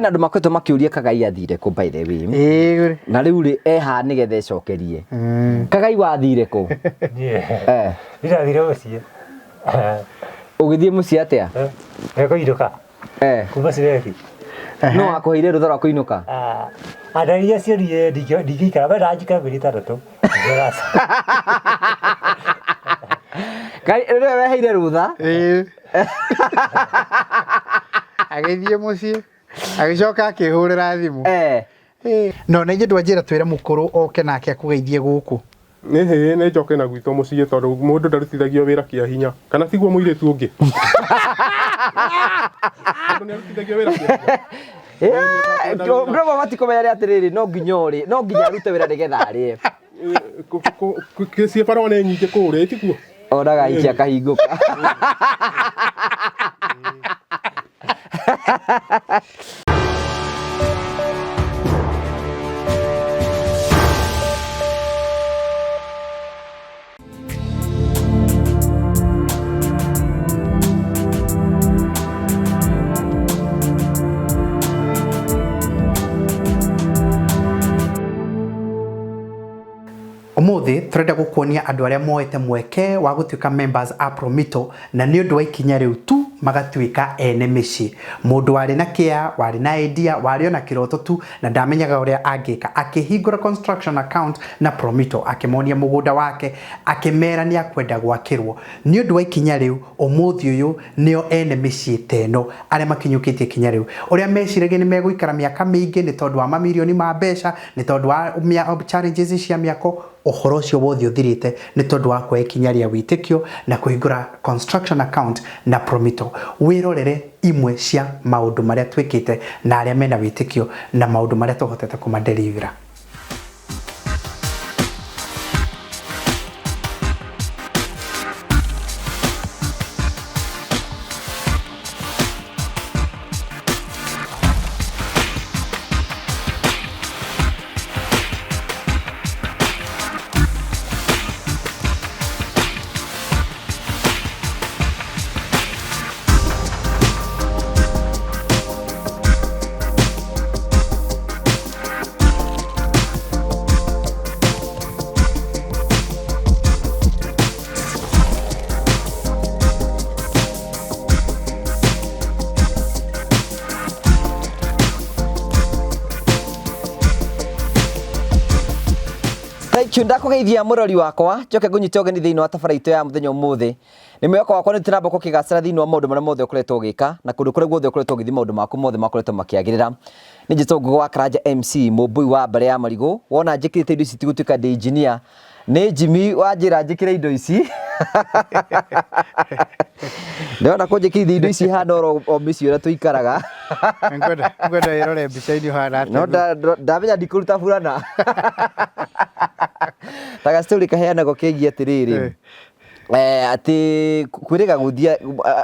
Hena andũ makoretwo makĩũria Kagai athire kũ by the way. Ĩĩ. Na rĩu rĩ eha nĩgetha ecokerie. Kagai wathire kũ? Niĩ Eh. ndirathire mũciĩ. Ũgĩthiĩ mũciĩ atĩa? Ekũinũka Eh. kuma Sirebi. No akũheire rũtha rwa kũinũka? Andari acio niĩ ndingĩikara mendaga njikare mĩeri 6. Ngĩraca. Ngai rĩrĩa weheire rũtha? Ĩĩ. Agĩthiĩ mũciĩ agĩcoka akĩhũrĩra thimũ. Eh. Ĩĩ. No na ithuĩ ndwanjĩra twĩre mũkũrũ oke nake akũgeithie gũkũ. Ĩhĩ nĩ njoke na gwitũ mũciĩ tondũ mũndũ ndarutithagio wĩra kĩa hinya. Kana tiguo mũirĩtu ũngĩ? Mũndũ nĩ arutithagio wĩra kĩa hinya. Ndũrona matikũmenya atĩrĩrĩ no nginya ũrĩ no nginya arute wĩra nĩgetha arĩe. Ciĩ barũa nĩ nyingĩ kũrĩa tiguo? Onaga aikia akahingũka. Ũmũthĩ tũrenda gũkuonia andũ arĩa moete mweke wa gũtuĩka members a Promito na nĩ ũndũ wa ikinya rĩu tu magatuĩka ene mĩciĩ. Mũndũ warĩ na kĩa, warĩ na idea, warĩ ona kĩroto tu na ndamenyaga ũrĩa angĩka, akĩhingũra construction account na Promito, akĩmonia mũgũnda wake, akĩmera nĩ akwenda gwakĩrwo. Nĩ ũndũ wa ikinya rĩu, ũmũthĩ ũyũ nĩo ene mĩciĩ ta ĩno arĩa makinyũkĩtie ikinya rĩu. Ũrĩa meciragia nĩ megũikara mĩaka mĩingĩ nĩ tondũ wa mamirioni ma mbeca, nĩ tondũ wa challenges cia mĩako, ũhoro ũcio wothe ũthirĩte nĩ tondũ wa kuoya ikinya rĩa wĩtĩkio na kũhingũra construction account na Promito. Wĩrorere imwe cia maũndũ marĩa twĩkĩte na arĩa mena wĩtĩkio na maũndũ marĩa tũhotete kũmaderivera. Thank you ndakũgeithia mũrori wakwa njoke ngũnyite ũgeni thĩinĩ wa tabara itũ ya mũthenya ũmũthĩ nĩ mwĩhoko wakwa nĩ tũramba kũkĩgacĩra thĩinĩ wa maũndũ marĩa mothe ũkoretwo ũgĩka na kũndũ kũrĩa guothe ũkoretwo ũgĩthiĩ maũndũ maku mothe makoretwo makĩagĩrĩra. Nĩ njĩtwo Ngũgĩ wa Karanja MC mũmbũi wa mbarĩ ya marigũ wona njĩkĩrĩte indo ici tigũtuĩka ndĩ engineer nĩ Jimmy wanjĩra njĩkĩre indo ici ndĩrona kũnjĩkĩrithia indo ici hana oro o mĩciĩ ũrĩa tũikaraga. Ngwenda ngwenda wĩrore mbica-inĩ ũhana atĩa. No ndamenya ndikũruta burana. Ta gastory kaheanagwo kegiĩ atĩrĩrĩ eh, atĩ kwĩrĩga gũthiĩ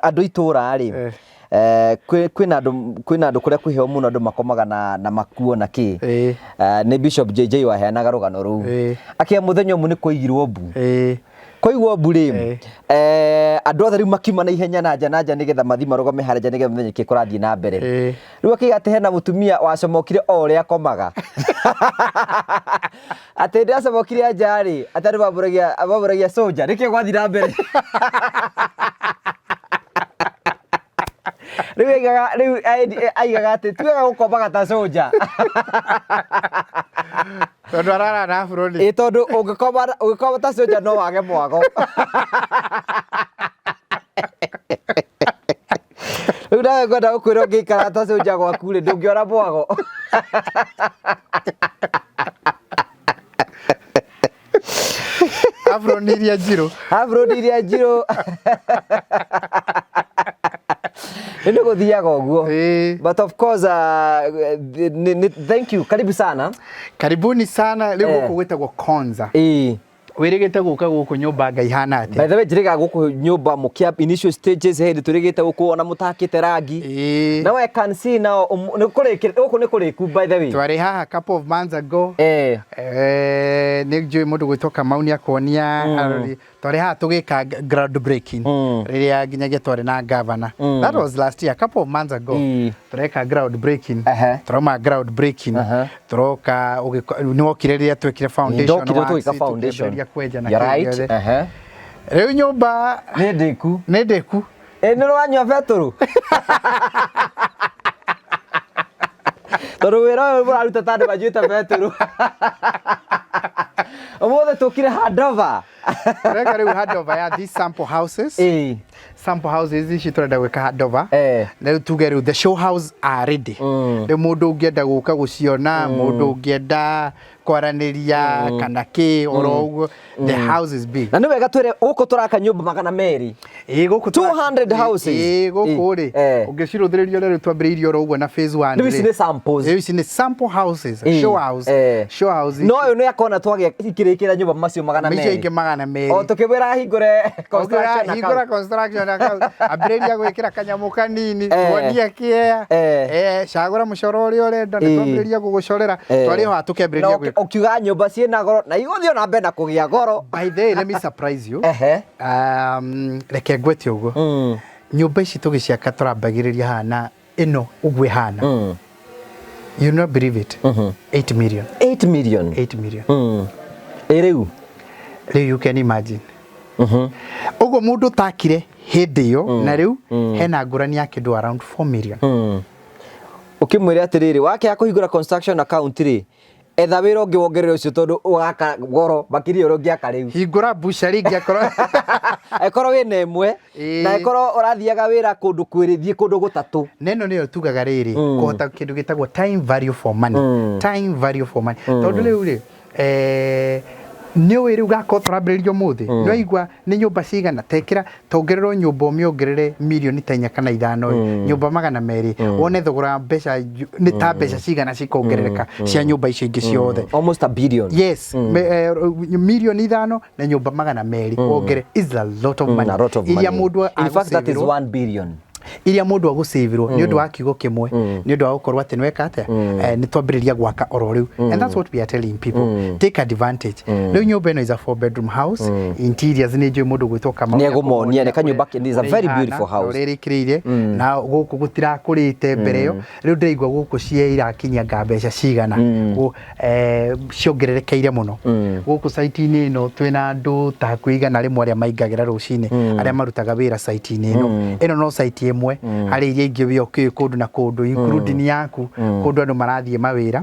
andũ itũra rĩ Eh. eh, kwĩna andũ kwĩna andũ kũrĩa kwĩ heho mũno andũ makomaga na, na makuo na kĩ Ĩĩ. Eh, nĩ Bishop JJ waheanaga rũgano rũu Ĩĩ. akĩa mũthenya ũmwe nĩ kwaigirwo mbu Ĩĩ. kwaigwo mbu rĩ Ĩĩ. eh, andũ othe rĩu makiuma na ihenya na nja na nja nĩgetha mathiĩ marũgame harĩa nja nĩgetha mamenye kĩ kũrathiĩ na mbere Ĩĩ. rĩu akiuga atĩ hena mũtumia wacomokire o ũrĩa akomaga atĩ hĩndĩ acomokire nja rĩ atĩ andũ mamũragia mamũragia soja nĩkĩ gwathiĩ na mbere rĩu aigaga rĩu aigaga atĩ ti wega gũkomaga ta soja Tondũ arara na buroni. ĩ tondũ ũngĩkoma ũngĩkoma ta soja no wage mwago rĩu nawe ngwenda gũkwĩra ũngĩikara ta soja gwaku rĩ ndũngĩora mwago Apron iria njirũ. Apron iria njirũ. Nĩ gũthiaga ũguo. Ĩĩ. But of course thank you. Karibu sana. Karibuni sana rĩu Eh. gũkũ gwĩtagwo Konza. Ĩĩ. Wĩrĩgĩte gũka gũkũ nyũmba Ngai ihana atĩa? By the way njĩrĩga gũkũ nyũmba mũkĩa initial stages hĩndĩ tũrĩgĩte gũkũ ona mũtakĩte rangi. Ĩĩ. Now I can see now nĩ kũrĩkĩ gũkũ nĩ kũrĩku by the way. Twarĩ haha couple of months ago. Eh. Eh, nĩ njũĩ mũndũ gwĩtwo Kamau nĩ akuonia arori Twarĩ haha tũgĩka ground breaking rĩrĩa nginyagia twarĩ na governor. That was last year, a couple of months ago. Tũreka ground breaking. Tũrauma ground breaking. Tũroka nĩwokire rĩrĩa twekire foundation Ndokire works, tũgĩka foundation. tũkĩambĩrĩria kwenja na You're kĩĩ right. gĩothe. Rĩu nyũmba Nĩ ndĩku. Nĩ ndĩku. Ĩ nĩ ũranyua betũrũ? Tondũ wĩra ũyũ mũraruta ta andũ manyuĩte betũrũ. Ũmũthĩ tũkire handover. Tũreka rĩu handover ya these sample houses. Sample houses ici tũrenda gwĩka handover. Na rĩu tuge rĩu the show house are ready. Rĩu mũndũ ũngĩenda gũka gũciona, mũndũ ũngĩenda kwaranĩria kana kĩ oro ũguo, the house is big. Na nĩ wega twĩre gũkũ tũraka nyũmba 200. Ĩĩ gũkũ 200 houses. Ĩĩ gũkũ rĩ, ũngĩcirũthĩrĩria ũrĩa rĩu twambĩrĩirie oro ũguo na phase 1. Rĩu ici nĩ samples. Rĩu ici nĩ sample houses, show house. Show house. No ũyũ nĩ akona twagĩa ikĩrĩkĩra nyũmba macio magana Icio merĩ. ingĩ 200. O tũkĩmwĩra ahingũre construction account. Hingũra construction account. Ambĩrĩria gwĩkĩra kanyamũ kanini, tuonie kĩea. Cagũra mũcoro ũrĩa ũrenda, nĩ twambĩrĩria gũgũcorera. Twarĩ haha tũkĩambĩrĩria Na gwĩka. ũkiuga nyũmba ciĩna goro na igũthiĩ ona mbere na kũgĩa goro. By the way, let me surprise you. Reke ngwĩte ũguo. Nyũmba ici tũgĩciaka tũrambagĩrĩria haha na ĩno ũguo ĩhana. You not believe it. 8 million. 8 million. 8 million. Ĩ rĩu? Rĩu you can imagine. Ũguo mũndũ ũtakire hĩndĩ ĩyo na rĩu hena ngũrani ya kĩndũ around 4 million. Ũkĩmwĩre atĩrĩrĩ, wakĩaga kũhingũra construction account rĩ, etha wĩra ũngĩ wongerere ũcio tondũ ũgaka goro makĩria ũrĩa ũngĩaka rĩu. Hingũra bucari ĩngĩ akorwo Angĩkorwo wĩna ĩmwe na angĩkorwo ũrathiaga wĩra kũndũ kwĩrĩ, thiĩ kũndũ gũtatũ. Na ĩno nĩyo tugaga rĩrĩ, kũhota kĩndũ gĩtagwo time value for money. Time value for money. Tondũ rĩu rĩ, nĩ ũĩ rĩu gakorwo tũrambĩrĩria ũmũthĩ, nĩ waigua nĩ nyũmba cigana, tekĩra tongererwo nyũmba ũmĩongerere mirioni ta 4 kana 5 ĩ, nyũmba 200, wone thogora wa mbeca nĩ ta mbeca cigana cikongerereka cia nyũmba icio ingĩ ciothe. Almost a billion. Yes, mirioni 5 na nyũmba 200 wongere is a lot of money. A lot of Iria money. mũndũ In fact, that is agũcĩvĩrwo. 1 billion. Iria mũndũ agũcĩvĩrwo nĩ ũndũ wa kiugo kĩmwe, nĩ ũndũ wa gũkorwo atĩ nĩweka atĩa, nĩ twambĩrĩria gwaka oro rĩu. And that's what we are telling people. Take advantage. Rĩu nyũmba ĩno is a 4 bedroom house. Interiors nĩ njũĩ mũndũ gwĩtwo Kamau. Nĩ egũmonia, nĩ kanyũmba is a very Ũrĩa beautiful house. Ũrĩa ĩrĩkĩrĩire, na gũkũ gũtirakũrĩte mbere ĩyo. Rĩu ndĩraigua gũkũ cie irakinyia nga mbeca cigana. Ciongererekeire mũno. Gũkũ site-inĩ ĩno twĩna andũ ta hakuhĩ 100 arĩa maingagĩra rũcinĩ, arĩa marutaga wĩra site-inĩ ĩno. Ĩno no site ĩmwe, harĩ iria ingĩ wĩ okĩ kũndũ na kũndũ, including yaku, kũndũ andũ marathiĩ mawĩra.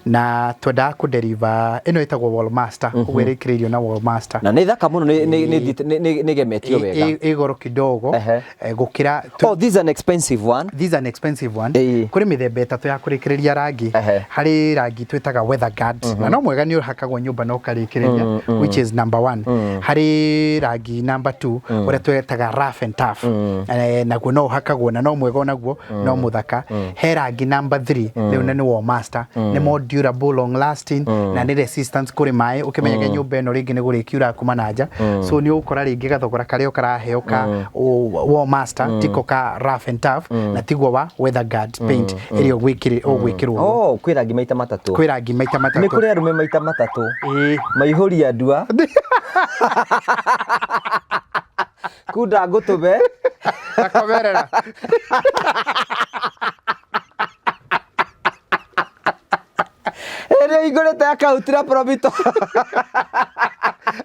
Na twendaga kũ deliver, ĩno ĩtagwo Wall Master, ũguo ĩrĩkĩrĩirio na Wall Master. Na nĩ thaka mũno, nĩ ĩgemetio wega. Ĩ goro kidogo, gũkĩra Oh, this is an expensive one. This is an expensive one. Kũrĩ mĩthemba ĩtatũ ya kũrĩkĩrĩria rangi. Harĩ rangi twĩtaga weather guard. Na no mwega nĩ ũhakagwo nyũmba na ũkarĩkĩrĩria, which is number 1. Harĩ rangi number 2, ũrĩa twĩtaga rough and tough. Naguo no ũhakagwo na no mwega onaguo, no mũthaka. He rangi number 3, rĩu nĩ Wall Master. Nĩ more durable, long lasting, na nĩ resistance kũrĩ maĩ. Ũkĩmenyaga nyũmba ĩno rĩngĩ nĩ gũrĩkiura kuma na nja. So nĩ ũgũkora rĩngĩ gathogora karĩa ũkaraheo ka Wall Master, tiko ka rough and tough, na tiguo wa weather guard paint ĩrĩa ũgwĩkĩrwo. Oh, kwĩ rangi maita matatũ. Kwĩ rangi maita matatũ. Nĩ kũrĩ arũme maita matatũ. Maihũria ndua. Kunda ngũtũme. Nakomerera. Ĩrĩa hingũrĩte account na Promito.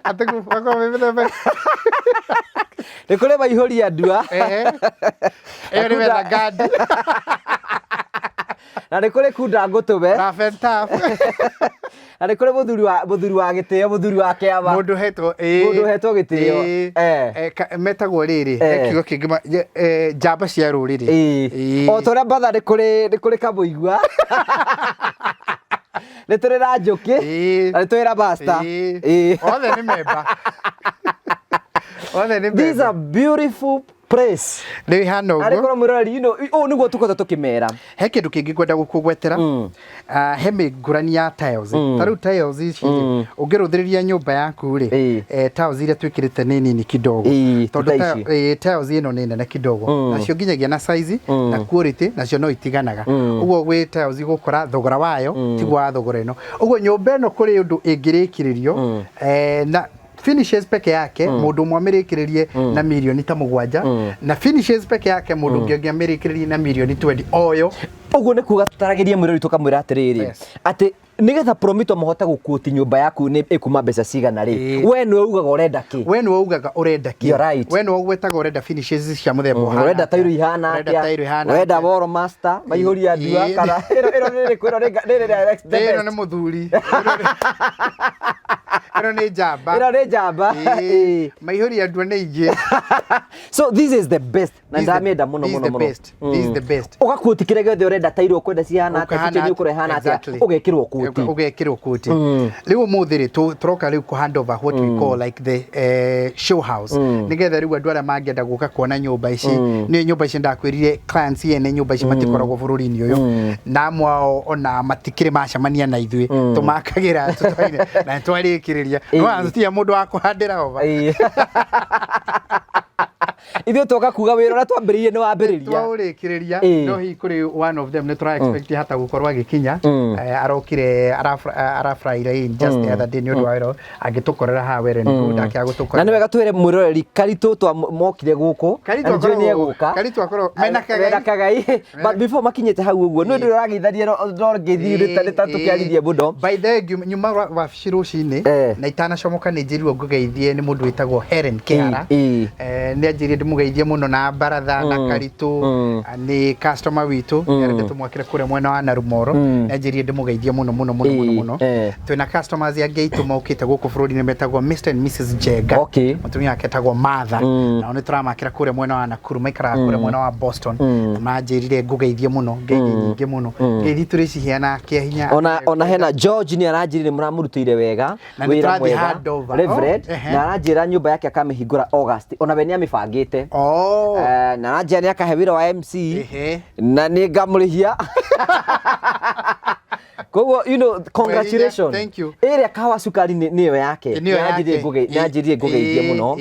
Atĩ mĩthemba. Nĩ kũrĩ maihũria ndua. Ĩyo nĩ weather guard. Na nĩ kũrĩ kunda ngũtũme. Rough and tough. Na nĩ kũrĩ mũthuri wa gĩtĩo, mũthuri wa kĩama. Mũndũ hetwo, ĩĩ. Mũndũ hetwo gĩtĩo. Ĩĩ. Metagwo rĩrĩ, he kiugo kĩngĩ njamba cia rũrĩrĩ. Ĩĩ. O ta ũrĩa mbatha nĩ kũrĩ kamũigua. Nĩ tũrĩ na njũkĩ. Na nĩ tũrĩ na master. Othe nĩ memba. Othe nĩ These memba. are beautiful place. Rĩu ihana ũguo. Arĩ korwo mwĩroreri, ũũ nĩguo tũkoretwo tũkĩmera. He kĩndũ kĩngĩ ngwenda gũkũgwetera. He mĩngũrani ya tiles. Ta rĩu tiles ici rĩ, ũngĩrũthĩrĩria nyũmba yaku rĩ, tiles iria twĩkĩrĩte nĩ nini kidogo. Tondũ Ta ici. tiles ĩno nĩ nene kidogo. Nacio nginyagia na size na quality, nacio no itiganaga. Ũguo gwĩ tiles igũkora thogora wayo, tiguo wa thogora ĩno. Ũguo nyũmba ĩno kũrĩ ũndũ ĩngĩrĩkĩrĩrio, na Finishes peke yake mũndũ ũmwe amĩrĩkĩrĩrie na mirioni ta 7, na finishes peke yake mũndũ ũngĩ ũngĩ amĩrĩkĩrĩrie na mirioni 20 oyo. Ũguo nĩ kuga tũtaragĩrie mwĩrori tũkamwĩra atĩrĩrĩ, Yes. atĩ nĩgetha Promito mahote gũkuũti nyũmba yaku nĩ ĩkuma mbeca cigana rĩ, we nĩwe ugaga ũrenda kĩ. We nĩwe ugaga ũrenda kĩ. You're right. We nĩwe ũgwetaga ũrenda finishes cia mũthemba ũhana Ũrenda atĩa. tairo ihana Ũrenda atĩa, tairo ihana ũrenda atĩa. wall master maihũria ndua, kana ĩno ĩno nĩ ĩrĩkũ, ĩno nĩ ĩrĩa the Ĩno best. nĩ mũthuri. Ĩno nĩ njamba. Ĩno nĩ njamba. Ĩĩ. Maihũria ndua nĩ ingĩ. So this is the best na This is the- ndamĩenda mũno this is mũno the mũno. best. This is the best. Ũgakuoti kĩrĩa gĩothe ũrenda, tairo ũkwenda cihana atĩa, Ũkahana kitchen atĩa. ũkũrĩa ĩhana atĩa, Exactly. ũgekĩrwo kuoti. Ũgekĩrwo kũti. Rĩu ũmũthĩ rĩ, tũroka rĩu kũ hand over what we call like the show house, nĩgetha rĩu andũ arĩa mangĩenda gũka kuona nyũmba ici. Nĩ nyũmba ici ndakwĩrire clients ene nyũmba ici matikoragwo bũrũri-inĩ ũyũ, na amwe ao ona matikĩrĩ macemania na ithuĩ, tũmakagĩra tũtwaire na nĩtwarĩkĩrĩria. No tũtirĩ mũndũ wa kũhandĩra over. Ĩĩ. Ithuĩ twoka kuga wĩra ũrĩa twambĩrĩirie nĩ wambĩrĩria. Twaũrĩkĩrĩria. No hihi kũrĩ one of them nĩ tũra expect hata gũkorwo agĩkinya. Arokire araflyire in just the other day nĩ ũndũ wa wĩra, angĩtũkorera haha well and good, akĩaga Na nĩ gũtũkorera. wega twĩre mwĩroreri Karitũ twa mokire gũkũ Karitũ na nĩ njũĩ nĩ akoragwo- egũka. Karitũ akoragwo- mena Kagai. Mena Kagai, but before makinyĩte hau ũguo nĩ ũndũ ũrageithania no ngeithi nĩ ta tũkĩarithie mũno. By the way, nyuma wabici rũcinĩ na itanacomoka nĩ njĩrirwo ngũgeithie nĩ mũndũ wĩtagwo Helen Kĩhara. Nĩ anjĩrire ndĩmũgeithie mũno na baratha na Karitũ. Nĩ customer witũ, nĩ tũmwakĩre kũrĩa mwena wa Narumoro. Nĩ anjĩrire ndĩmũgeithie mũno mũno mũno mũno mũno. Twĩna customers angĩ aitũ mokĩte gũkũ bũrũri-inĩ metagwo Mr and Mrs Njenga. Mũtumia wake etagwo Martha. Nao nĩ tũramakĩra kũrĩa mwena wa Nakuru, maikaraga kũrĩa mwena wa Boston. Na manjĩrire ngũgeithie mũno, ngeithi nyingĩ mũno, ngeithi tũrĩciheana kĩa hinya. Ona hena George nĩ aranjĩrire mũramũrutĩire wega Na nĩ wĩra tũrathiĩ mwega. handover. Reverend, Oh, ehe. na aranjĩra nyũmba yake akamĩhingũra August, ona we nĩ amĩbangĩte. Oh. Na aranjĩra nĩ akahe wĩra wa MC na nĩ ngamũrĩhia, koguo congratulations. Thank you. Ĩrĩa kawa cukari nĩyo yake. Nĩyo yake. Nĩanjĩrire ngũgeithie mũno.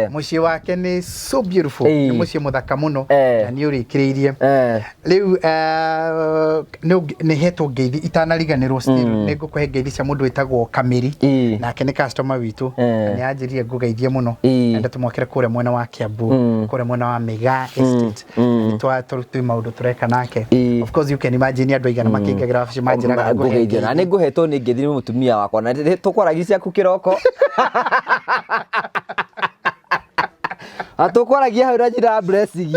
Mũciĩ wake nĩ so beautiful. Nĩ mũciĩ mũthaka mũno na nĩ ũrĩkĩrĩirie. Rĩu nĩ hetwo ngeithi itanariganĩrwo, still nĩ ngũkũhe ngeithi cia mũndũ wĩtagwo Kamĩri. Nake nĩ customer witũ. Na nĩ anjĩrire ngũgeithie mũno. Enda tũmwakĩre kũrĩa mwena wa Kiambu, kũrĩa mwena wa Mĩgaa Estate. Nĩ twĩ maũndũ tũreka nake. Of course you can imagine andũ aigana makĩingagĩra wabici manjĩraga ngũhe Ngũgeithio na ngeithi. nĩ ngũhetwo nĩ ngeithi nĩ mũtumia wakwa na tũkwaragia ciaku kĩroko. Na tũkwaragia hau na njĩra ya blessing.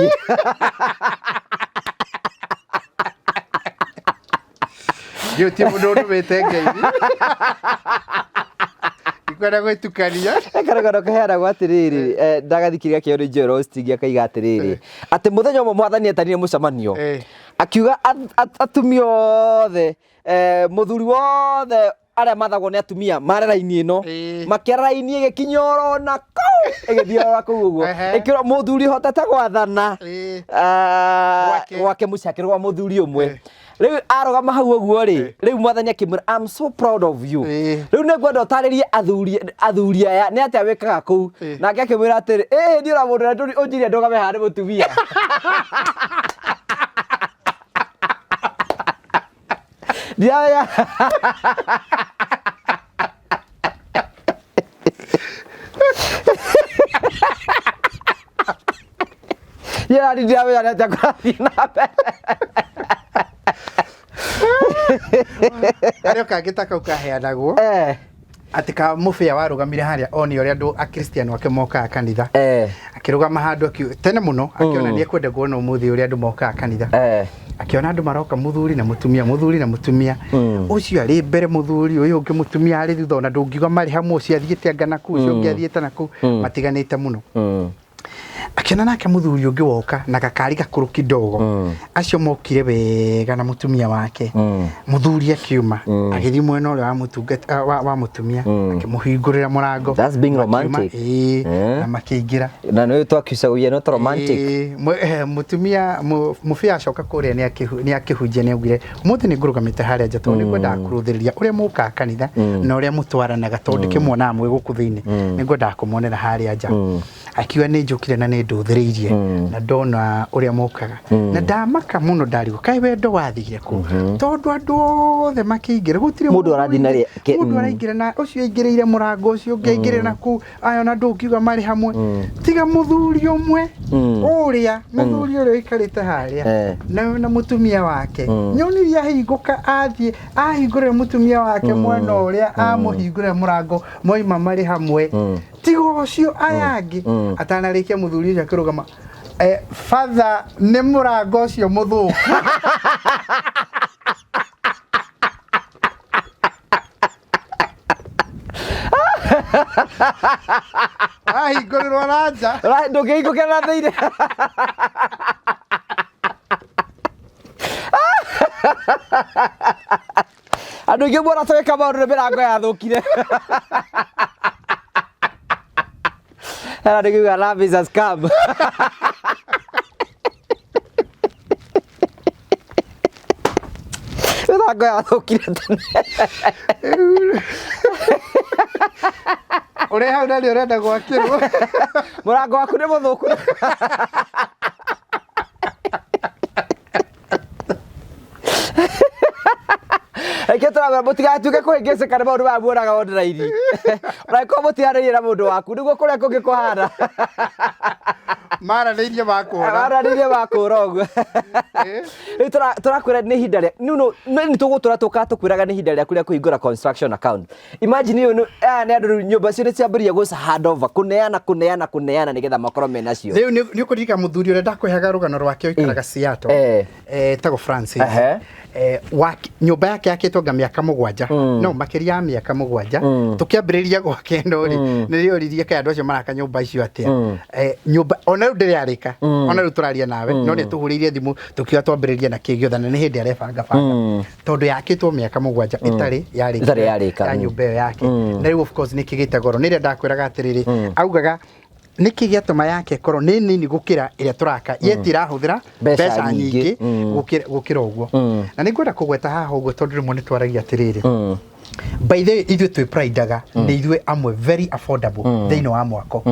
Gĩũ ti mũndũ ũndũmĩte ngeithi. Ndikwenda gwĩtukania. Karũgano kaheanagwo atĩrĩrĩ, ndagathikĩrĩria kĩo nĩ Joel Osteen akaiga atĩrĩrĩ, atĩ mũthenya ũmwe mwathani etanire mũcemanio, akiuga atumia othe, mũthuri wothe arĩa mathagwo nĩ atumia mare raini ĩno. Makĩara raini ĩgĩkinya oro na kũu, ĩgĩthiĩ oro na kũu ũguo, ĩkĩrwo mũthuri ũhotete gwathana Gwake. Gwake mũciĩ akĩrũgama mũthuri ũmwe. Rĩu arũgama hau ũguo rĩ, rĩu mwathani akĩmwĩra, "I'm so proud of you. Rĩu nĩ ngwenda ũtarĩrie athuri aya nĩ atĩa wĩkaga kũu." Nake akĩmwĩra atĩrĩ, ĩĩ niĩ ona mũndũ ũrĩa ũnjĩrire ndũgame haha nĩ mũtumia. Ndiramenya. Ndiramenya ndiramenya nĩ atĩa kũrathiĩ na mbere. Karĩa kangĩ ta kau kaheanagwo atĩ ka mũbĩa warũgamire harĩa one ũrĩa andũ akristiano ake mokaga kanitha. Akĩrũgama handũ tene mũno akĩona nĩ ekwenda kuona ũmũthĩ ũrĩa andũ mokaga kanitha. Akĩona andũ maroka mũthuri na mũtumia, mũthuri na mũtumia. Ũcio arĩ mbere mũthuri, ũyũ ũngĩ mũtumia arĩ thutha, ona ndũngiuga marĩ hamwe, ũcio athiĩte anga na kũu, ũcio ũngĩ athiĩte na kũu, matiganĩte mũno. Akĩona nake mũthuri ũngĩ woka na gakari gakũrũ kidogo. Acio mokire wega na mũtumia wake. Mũthuri akiuma agĩthiĩ mwena ũrĩa wa mũtungata wa mũtumia, akĩmũhingũrĩra mũrango. That's being Makiuma, romantic. ĩĩ, na makĩingĩra. Na nĩ twakiucagia no romantic. Ĩĩ, mũtumia mũbĩa acoka kũrĩa nĩ akĩhunjia, nĩ augire ũmũthĩ nĩ ngũrũgamĩte harĩa nja tondũ nĩ ngwendaga kũrũthĩrĩria ũrĩa mũkaga kanitha na ũrĩa mũtwaranaga, tondũ ndĩkĩmuonaga mwĩ gũkũ thĩinĩ, nĩ ngwendaga kũmuonera harĩa nja. Akiuga nĩ njũkire na nĩ ndũthĩrĩirie na ndona ũrĩa mokaga na ndamaka mũno, ndarigwo kaĩ wendo wathire kũ, tondũ andũ othe makĩingĩra gũtirĩ Mũndũ arathiĩ na mũndũ araingĩra na ũcio aingĩrĩire mũrango ũcio ũngĩ aingĩrĩre na kũu aya, ona ndũngiuga marĩ hamwe tiga mũthuri ũmwe ũrĩa mũthuri ũrĩa ũikarĩte harĩa na mũtumia wake. Nyonirie ahingũka athiĩ ahingũrĩra mũtumia wake mwena ũrĩa amũhingũrĩra mũrango moima marĩ hamwe, tiga ũcio aya angĩ atanarĩkia mũthuri ũcio akĩrũgama, "Father, nĩ mũrango ũcio mũthũku." Ahingũrĩrwo na nja. Ndũngĩhingũkĩra na thĩinĩ. Andũ aingĩ muona tũgĩka maũndũ nĩ mĩrango yathũkire. Hena ndĩkiuga love is a scam. Mĩrango yathũkire tene. Ũrĩ hau na nĩ ũrenda gwakĩrwo. Mũrango waku nĩ mũthũku. Reke tũramwĩra mũtigatuĩke kũhĩngĩcĩka nĩ maũndũ maya muonaga online. Ũragĩkorwo mũtiranĩirie na mũndũ waku nĩguo kũrĩa kũngĩ kũhana. Maranĩirie makũra. Maranĩirie makũra ũguo. Rĩu tũrakwĩra nĩ ihinda rĩa nĩ tũgũtũra tũkaga tũkwĩraga nĩ ihinda rĩaku rĩa kũhingũra construction account. Imagine ũyũ aya nĩ andũ rĩu nyũmba cio nĩ ciambĩrĩria gũ hand over, kũneana kũneana kũneana nĩgetha makorwo menacio. Rĩu nĩ ũkũririkana mũthuri ũrĩa ndakũheaga rũgano rwake ũikaraga Seattle, etagwo Francis. Nyũmba yake yakĩtwo nga mĩaka 7, no makĩria ya mĩaka 7. Tũkĩambĩrĩria gwake ĩno rĩ, nĩ rĩoririe kaĩ andũ acio maraka nyũmba icio atĩa. Nyũmba ona rĩu ndĩrarĩka, ona rĩu tũraria nawe no nĩ tũhũrĩire thimũ tũkiuga twambĩrĩrie na kĩ gĩothe, na nĩ hĩndĩ arebanga banga tondũ yakĩtwo mĩaka 7 ĩtarĩ yarĩka. Ĩtarĩ yarĩka, ya nyũmba ĩyo yake. Na rĩu of course nĩ kĩgĩte goro. Nĩ ĩrĩa ndakwĩraga atĩrĩrĩ, augaga nĩkĩ gĩatũma yake ĩkorwo nĩ nini gũkĩra ĩrĩa tũraka yet ĩrahũthĩra mbeca mbeca nyingĩ. nyingĩ gũkĩra ũguo. Na nĩ ngwenda kũgweta haha ũguo tondũ rĩmwe nĩ twaragia atĩrĩrĩ, by the way, ithuĩ twĩ pridaga nĩ ithuĩ amwe very affordable thĩinĩ wa mwako,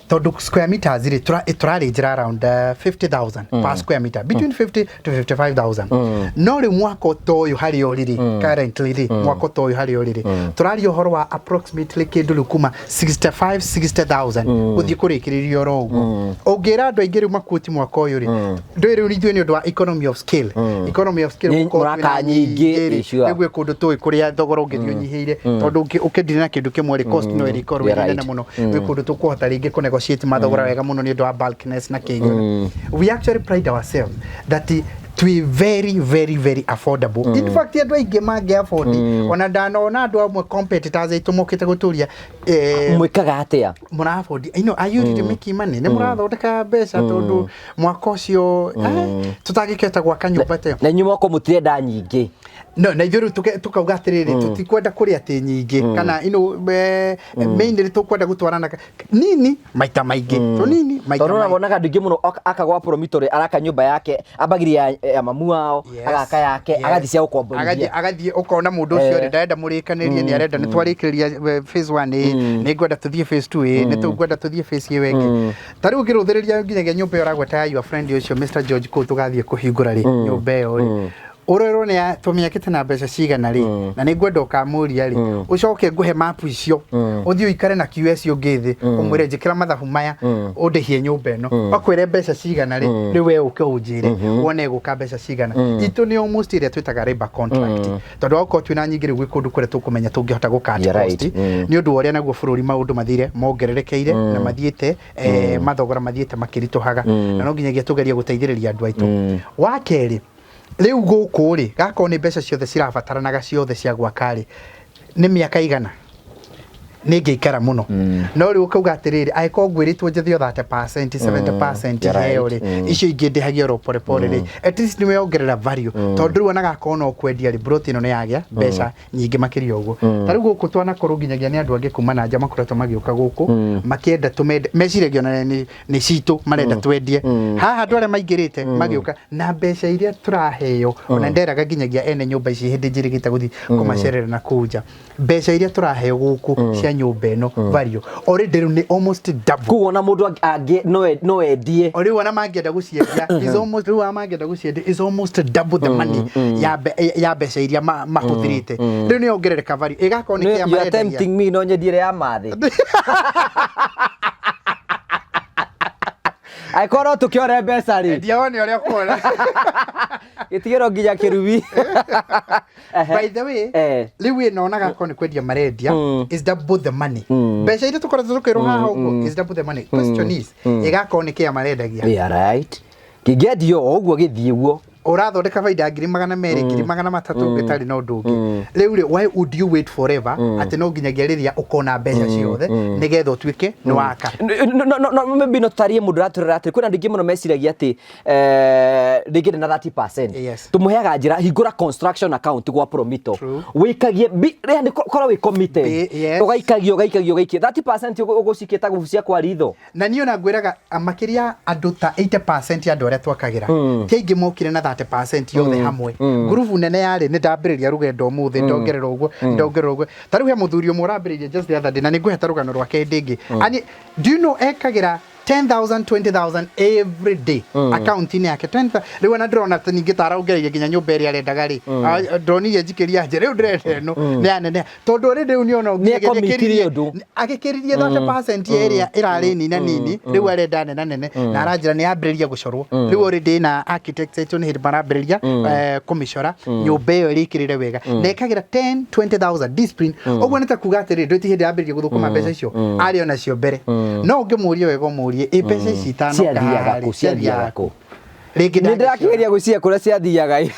tondũ square meters rĩ tũrarĩnjĩra around 50,000 per square meter, between 50 to 55,000. No rĩu mwako ta ũyũ harĩa ũrĩ rĩ, currently rĩ, mwako ta ũyũ harĩa ũrĩ rĩ, tũraria ũhoro wa approximately kĩndũ rĩu kuma 65 60,000 gũthiĩ kũrĩkĩrĩria oro ũguo. Ũngĩra andũ aingĩ rĩu makuoti mwako ũyũ rĩ, ndũĩ rĩu ithuĩ nĩ ũndũ wa economy of scale, economy of scale, gũkorwo mũraka twĩna nyingĩ, rĩ, sure. nĩguo kũndũ tũĩ kũrĩa thogora ũngĩthiĩ ũnyihĩire, tondũ ũkĩndire na kĩndũ kĩmwe rĩ, cost no ĩrĩkorwo ĩrĩ nene mũno. Gwĩ kũndũ tũkũhota rĩngĩ kũ negotiate mathogora wega mũno nĩ ũndũ wa bulkiness na kĩgĩ. We actually pride ourselves that twĩ very very very affordable. In fact, andũ aingĩ mangĩ afford, ona ndanona andũ amwe competitors aitũ mokĩte gũtũria Mwĩkaga atĩa? Mũra afford, you know, are you really making money? Nĩ mũrathondeka mbeca? Tondũ mwaka ũcio tũtangĩkĩhota gwaka nyũmba ta ĩyo. Na inyuĩ mwako mũtirenda nyingĩ. No na ithuĩ rĩu tukauga atĩrĩrĩ, tũtikwenda kũrĩa atĩ nyingĩ kana mainly tũkwenda gũtwarana nini maita maingĩ, tũnini maita tondũ maingĩ. Wonaga andũ aingĩ mũno aka gwa Promito rĩ, araka nyũmba yake ambagĩria ya mamu wao, agaka yake, agathiĩ cia gũkomborithia. Agathiĩ ũkona mũndũ ũcio rĩ, ndarenda mũrĩkanĩrie, nĩ arenda nĩ twarĩkĩrĩria phase 1 ĩ, nĩ ngwenda tũthiĩ phase 2 ĩ, nĩ tũngwenda tũthiĩ phase ĩyo ĩngĩ. Ta rĩu ũngĩrũthĩrĩria nginyagia nyũmba ĩyo ũragweta ya your friend ũcio Mr George kũu tũgathiĩ kũhingũra rĩ, nyũmba ĩyo rĩ, ũrerwo nĩ tũmĩakĩte na mbeca cigana rĩ, na nĩ ngwenda ũkamũria rĩ, ũcoke ngũhe mapu icio ũthiĩ ũikare na QS ũngĩ thĩ ũmwĩre njĩkĩra mathabu maya ũndĩhie nyũmba ĩno, akwĩre mbeca cigana rĩ, rĩu we ũke ũnjĩre wone ĩgũka mbeca cigana. Itũ nĩ almost ĩrĩa twĩtaga labor contract, tondũ wakorwo twĩna nyingĩ rĩu gwĩ kũndũ kũrĩa tũkũmenya tũngĩhota gũ cut cost nĩ ũndũ wa ũrĩa naguo bũrũri maũndũ mathire mongererekeire na mathiĩte mathogora mathiĩte makĩritũhaga, na no nginyagia tũgerie gũteithĩrĩria andũ aitũ. Wa kerĩ, rĩu gũkũ rĩ, gakorwo nĩ mbeca ciothe cirabataranaga ciothe cia gwaka rĩ, nĩ mĩaka igana nĩ ngĩikara mũno. No rĩu ũkauga atĩrĩrĩ, angĩkorwo ngwĩrĩtwo njethe o 30%, 70% heo rĩ, icio ingĩ ndĩhagia oro pore pore rĩ, at least nĩ wongerera value, tondũ rĩu ona gakorwo no kwendia rĩ, plot ĩno nĩ yagĩa mbeca nyingĩ makĩria ũguo. Ta rĩu gũkũ twanakorwo nginyagia nĩ andũ angĩ kuma na nja makoretwo magĩũka gũkũ makĩenda tũmende, meciragia ona nĩ citũ marenda twendie haha. Andũ arĩa maingĩrĩte magĩũka na mbeca iria tũraheo, ona nderaga nginyagia ene nyũmba ici hĩndĩ njĩrĩgĩte gũthiĩ kũmacerera na kũu nja, mbeca iria tũraheo gũkũ cia Cia nyũmba ĩno value already rĩu nĩ almost double. Koguo ona mũndũ angĩ no endie. O rĩu ona mangĩenda gũciendia is almost, rĩu ona mangĩenda gũciendia is almost double the money ya mbeca iria mahũthĩrĩte. Rĩu nĩ yongerereka value, ĩgakorwo nĩ kĩa You are marendagia. tempting me, no nyendie ĩrĩa ya mathĩ angĩkorwo no tũkĩore mbeca rĩ. Endia wone ũrĩa ũkuona. Gĩtigĩrwo nginya kĩrumi. By the way, rĩu ĩno ona gakorwo nĩ kwendia marendia is double the money, mbeca iria tũkoretwo tũkĩrwo haha ũguo is double the money. Question is, ĩgakorwo nĩ kĩa marendagia? Yeah, right, kĩngĩendio o ũguo gĩthiĩ ũguo. Ũrathondeka baida ya 200,000, 300,000 gĩtarĩ na ũndũ ũngĩ. Rĩu rĩ, why would you wait forever atĩ no nginyagia rĩrĩa ũkona mbeca ciothe nĩgetha ũtuĩke nĩ waka? No, maybe no tũtarie mũndũ ũratũrora atĩ kwĩna andũ aingĩ mũno meciragia atĩ rĩngĩ ndĩ na 30%. Tũmũheaga njĩra, hingũra construction account gwa Promito. Wĩikagie yani korwo wĩ committed. Ũgaikagia, ũgaikagia, ũgaikia 30%, ũgũcikia ta gũbucia kwa ritho. Na niĩ ona ngwĩraga makĩria andũ ta 80% ya andũ arĩa twakagĩra ti aingĩ mokire na 30% yothe hamwe. Ngurubu nene yarĩ nĩ ndambĩrĩria rũgendo ũmũthĩ, ndongerera ũguo, ndongerera ũguo. Ta rĩu he mũthuri ũmwe ũrambĩrĩirie just the other day, na nĩ ngũhe ta rũgano rwake hĩndĩ ĩngĩ. Ani do you know ekagĩra 10,000, 20,000 every day akaunti-inĩ yake 20,000. Rĩu ona ndĩrona ta ningĩ ta araongereire nginya nyũmba ĩrĩa arendaga rĩ. Ah, ndonire njikĩria nje, rĩu ndĩrenda ĩno nĩ yaneneha tondũ already rĩu nĩona Nĩekomitire ũndũ. Agĩkĩririe 30% ĩrĩa ĩrarĩ nina nini, rĩu arenda nena nene, na aranjĩra nĩ yambĩrĩria gũcorwo rĩu already na architects aitũ nĩ hĩndĩ marambĩrĩria kũmĩcora nyũmba ĩyo ĩrĩkĩrĩre wega, na ĩkagĩra 10 20,000 discipline ũguo. Nĩ ta kuga atĩrĩ, ndwĩti hĩndĩ yambĩrĩria gũthũkũma mbeca icio arĩ ona cio mbere. No ũngĩmũria wega, ũmũrie ĩ mbeca ici itanoka Ciathiaga haha rĩ, kũ? Ciathiaga kũ? Rĩngĩ Nĩ ndangĩciona. ndĩrakĩgeria gwĩciria kũrĩa ciathiaga ĩ.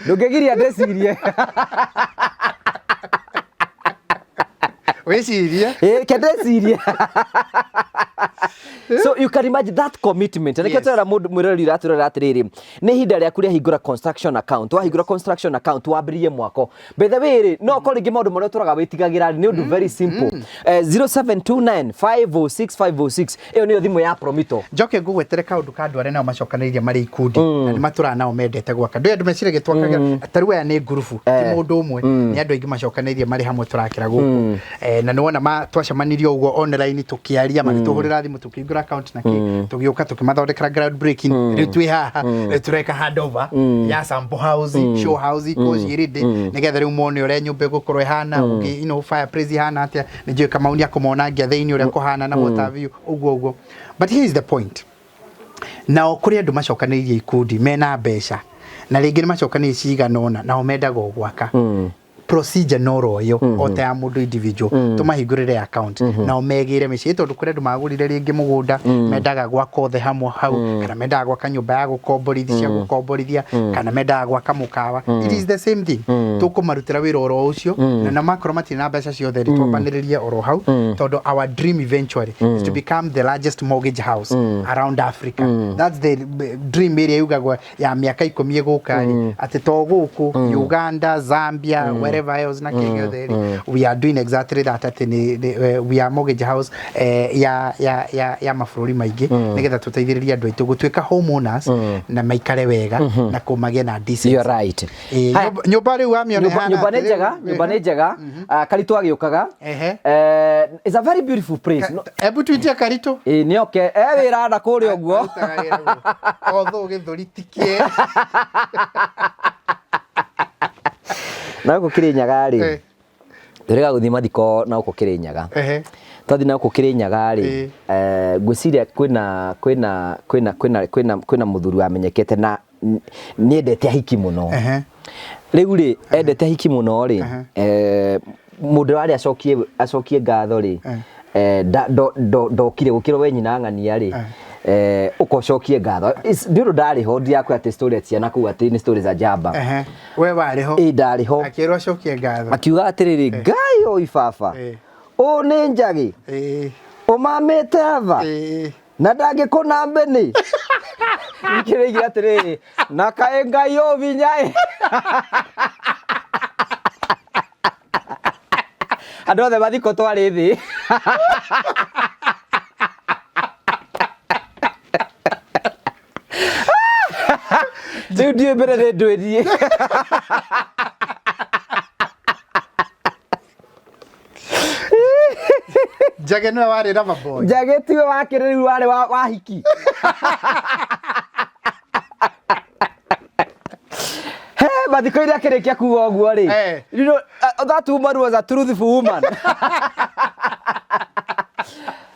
Ndũngĩgiria ndĩcirie. Wĩcirie. Ĩ, ke ndĩcirie. So you can imagine that commitment. Na nĩkĩo tũrera mũndũ mwĩroreri ũratũrora atĩrĩrĩ, nĩ ihinda rĩaku rĩa hingũra construction account. Wahingũra construction account, wambĩrĩrie mwako. By the way rĩ, no ũkorwo rĩngĩ maũndũ marĩa ũtũraga wĩtigagĩra rĩ, nĩ ũndũ very simple. 0729 506 506, ĩyo nĩyo thimũ ya Promito. Njoke ngũgwetere kaũndũ ka andũ arĩa nao macokanĩrĩirie marĩ ikundi na nĩ matũraga nao mendete gwaka. Ndũĩ andũ meciragia twakaga ta rĩu aya nĩ ngurubu, ti mũndũ ũmwe, nĩ andũ aingĩ macokanĩrĩirie marĩ hamwe tũrakĩra gũkũ. Na nĩ wona twacemanirie ũguo online tũkĩaria, magĩtũhũrĩra thimũ, tũkĩhingũra account na kĩ, tũgĩũka tũkĩmathondekera ground breaking. Rĩu twĩ haha, rĩu tũreka handover ya sample house, show house kũ ciĩrĩndĩ, nĩgetha rĩu mone ũrĩa nyũmba ĩgũkorwo ĩhana, ũngĩ fireplace ihana atĩa. Nĩ njũĩ Kamau nĩ akũmonangia thĩinĩ ũrĩa kũhana na what have you, ũguo ũguo. But here is the point: nao kũrĩ andũ macokanĩrĩirie ikundi mena mbeca, na rĩngĩ nĩ macokanĩrĩirie cigana ũna, nao mendaga o gwaka. Procedure no ro ĩyo o ta ya mũndũ individual, tũmahingũrĩre account nao megĩre mĩciĩ, tondũ kũrĩ andũ magũrire rĩngĩ mũgũnda mendaga gwaka othe hamwe hau, kana mendaga gwaka nyũmba ya gũkomborithia, cia gũkomborithia, kana mendaga gwaka mũkawa. It is the same thing, tũkũmarutĩra wĩra oro ũcio, na makorwo matirĩ na mbeca ciothe rĩ, twambanĩrĩrie oro hau, tondũ our dream eventually is to become the largest mortgage house around Africa. That's the dream ĩrĩa yugagwo ya mĩaka 10 ĩgũka rĩ, atĩ to gũkũ Uganda, Zambia, wherever else na kĩ gĩothe rĩ, we are doing exactly that, atĩ we are mortgage house ya mabũrũri maingĩ, nĩgetha tũteithĩrĩrie andũ aitũ gũtuĩka homeowners na maikare wega na kũmagĩe na decent. You're right. Ĩ, Haya. nyũmba rĩu wamĩona Nyũmba ĩhana nyũmba nĩ atĩ njega. Nyũmba nĩ njega. Ah, Karitũ agĩũkaga. It's a very beautiful place. No- Ebu twitie Karitũ. Ĩ, nĩoke e wĩra na kũrĩa ũguo. Arutaga wĩra guo. Although gĩthũri ti kĩega. Na gũkũ Kĩrĩnyaga rĩ, tũrĩga gũthiĩ mathiko na gũkũ Kĩrĩnyaga. Twathiĩ na gũkũ Kĩrĩnyaga rĩ, ngwĩciria kwĩna mũthuri wamenyekete na nĩendete ahiki mũno. Rĩu rĩ, endete ahiki mũno rĩ, mũndũ warĩ acokie ngatho rĩ, ndokire gũkĩrwo we nyina ng'ania rĩ, ũka ũcokie ngatho. Nĩ ũndũ ndarĩ ho, ndirakwĩra atĩ story ciana kũu atĩ nĩ story za njamba. We warĩ ho? Ĩ, ndarĩ ho. Akĩrwo acokie ngatho. Akiuga atĩrĩrĩ, Ngai oi baba, ũũ nĩ njagĩ ũmamĩte ava na ndangĩkũna mbĩnĩ nikĩrĩigire atĩrĩrĩ, na kaĩ Ngai ũbinya ĩ. Andũ othe mathiko twarĩ thĩ. Rĩu ndiũĩ mbere nĩ ndwĩrie. Njage nĩwe warĩ lover boy. Njage tiwe wakĩrĩ rĩu warĩ wa hiki. He, mathiko iria akĩrĩkia kuga ũguo rĩ. Eh. You know, that woman was a truthful woman.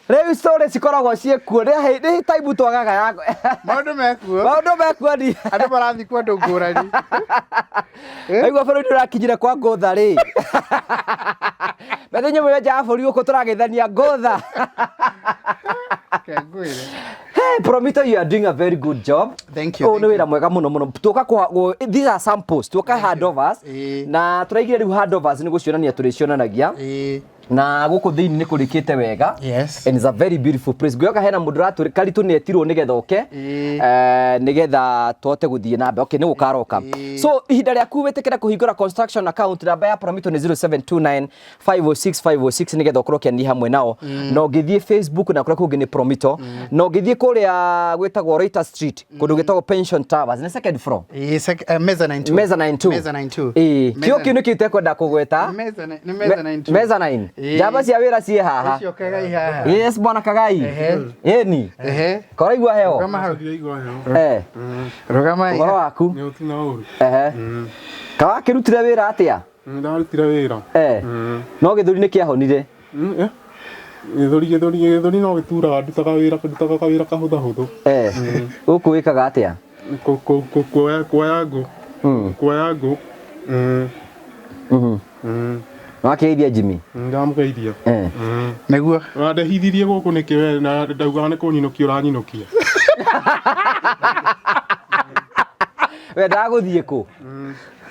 Rĩu story cikoragwo ciĩkuo nĩ time twagaga ya Maũndũ mekuo. maũndũ mekuo ni Andũ marathiĩ kũndũ ngũrani. Aigua bũrũri ũrakinyire kwa ngũtha rĩ. Methenya mũyo nja ya bũrũri gũkũ tũrageithania ngũtha. Reke ngwĩre. Hey, Promito, you are doing a very good job. Thank you, Ũyũ nĩ thank wĩra mwega mũno mũno. Tuoka these are samples. Tuoka handovers. Ĩĩ. Na tũraigire rĩu handovers nĩ gũcionania tũrĩcionanagia. Ĩĩ. Na gũkũ thĩinĩ nĩ kũrĩkĩte wega. Yes. And it's a very beautiful place. Ngwĩhoka hena mũndũ ũratũrĩ Karitũ nĩ etirwo nĩgetha oke. Ĩĩ. Nĩgetha tũhote gũthiĩ na mbere. Okay, nĩ gũka aroka. Ĩĩ. So ihinda rĩaku wĩtĩkĩre kũhingũra construction account namba ya Promito nĩ 0729 506 506 nĩgetha ũkorwo ũkĩania hamwe nao. Na ũngĩthiĩ Facebook na kũrĩa kũngĩ nĩ Promito. Na ũngĩthiĩ kũrĩa gwĩtagwo Reuters Street, kũndũ gwĩtagwo Pension Towers, nĩ second floor. Ĩĩ, mezzanine two. Mezzanine 2. Mezzanine two. Ĩĩ. Kĩo Mezzanine- kĩu nĩkĩo itekwenda kũgweta. Nĩ mezzanine two. Mezzanine. Ĩĩ. Njamba cia wĩra ciĩ haha. Ũcio Kagai haha. Yes, bwana Kagai. Ehe. Ĩni. Ehe. Koraigua heo. Rũgama hau. Ndiraigua heho. Eh. Rũgama Ũhoro waku. Nĩ ũtina ũru. Ehe. Kawakĩrutire wĩra atĩa? Ndarutire wĩra. Eh. No gĩthũri nĩ kĩahonire. Eh. Gĩthũri gĩthũri gĩthũri no gĩturaga ndutaga wĩra ndutaga kawĩra kahũthahũthũ. Eh. Gũkũ wĩkaga atĩa? Kuoya kuoya ngũ. Kuoya ngũ. Wakĩgeithia Jimmy. Ndamũgeithia. Eh. Nĩguo. Wandehithirie gũkũ nĩkĩ we na ndaugaga nĩ kũnyinũkia ũranyinũkia. Wendaga gũthiĩ kũ?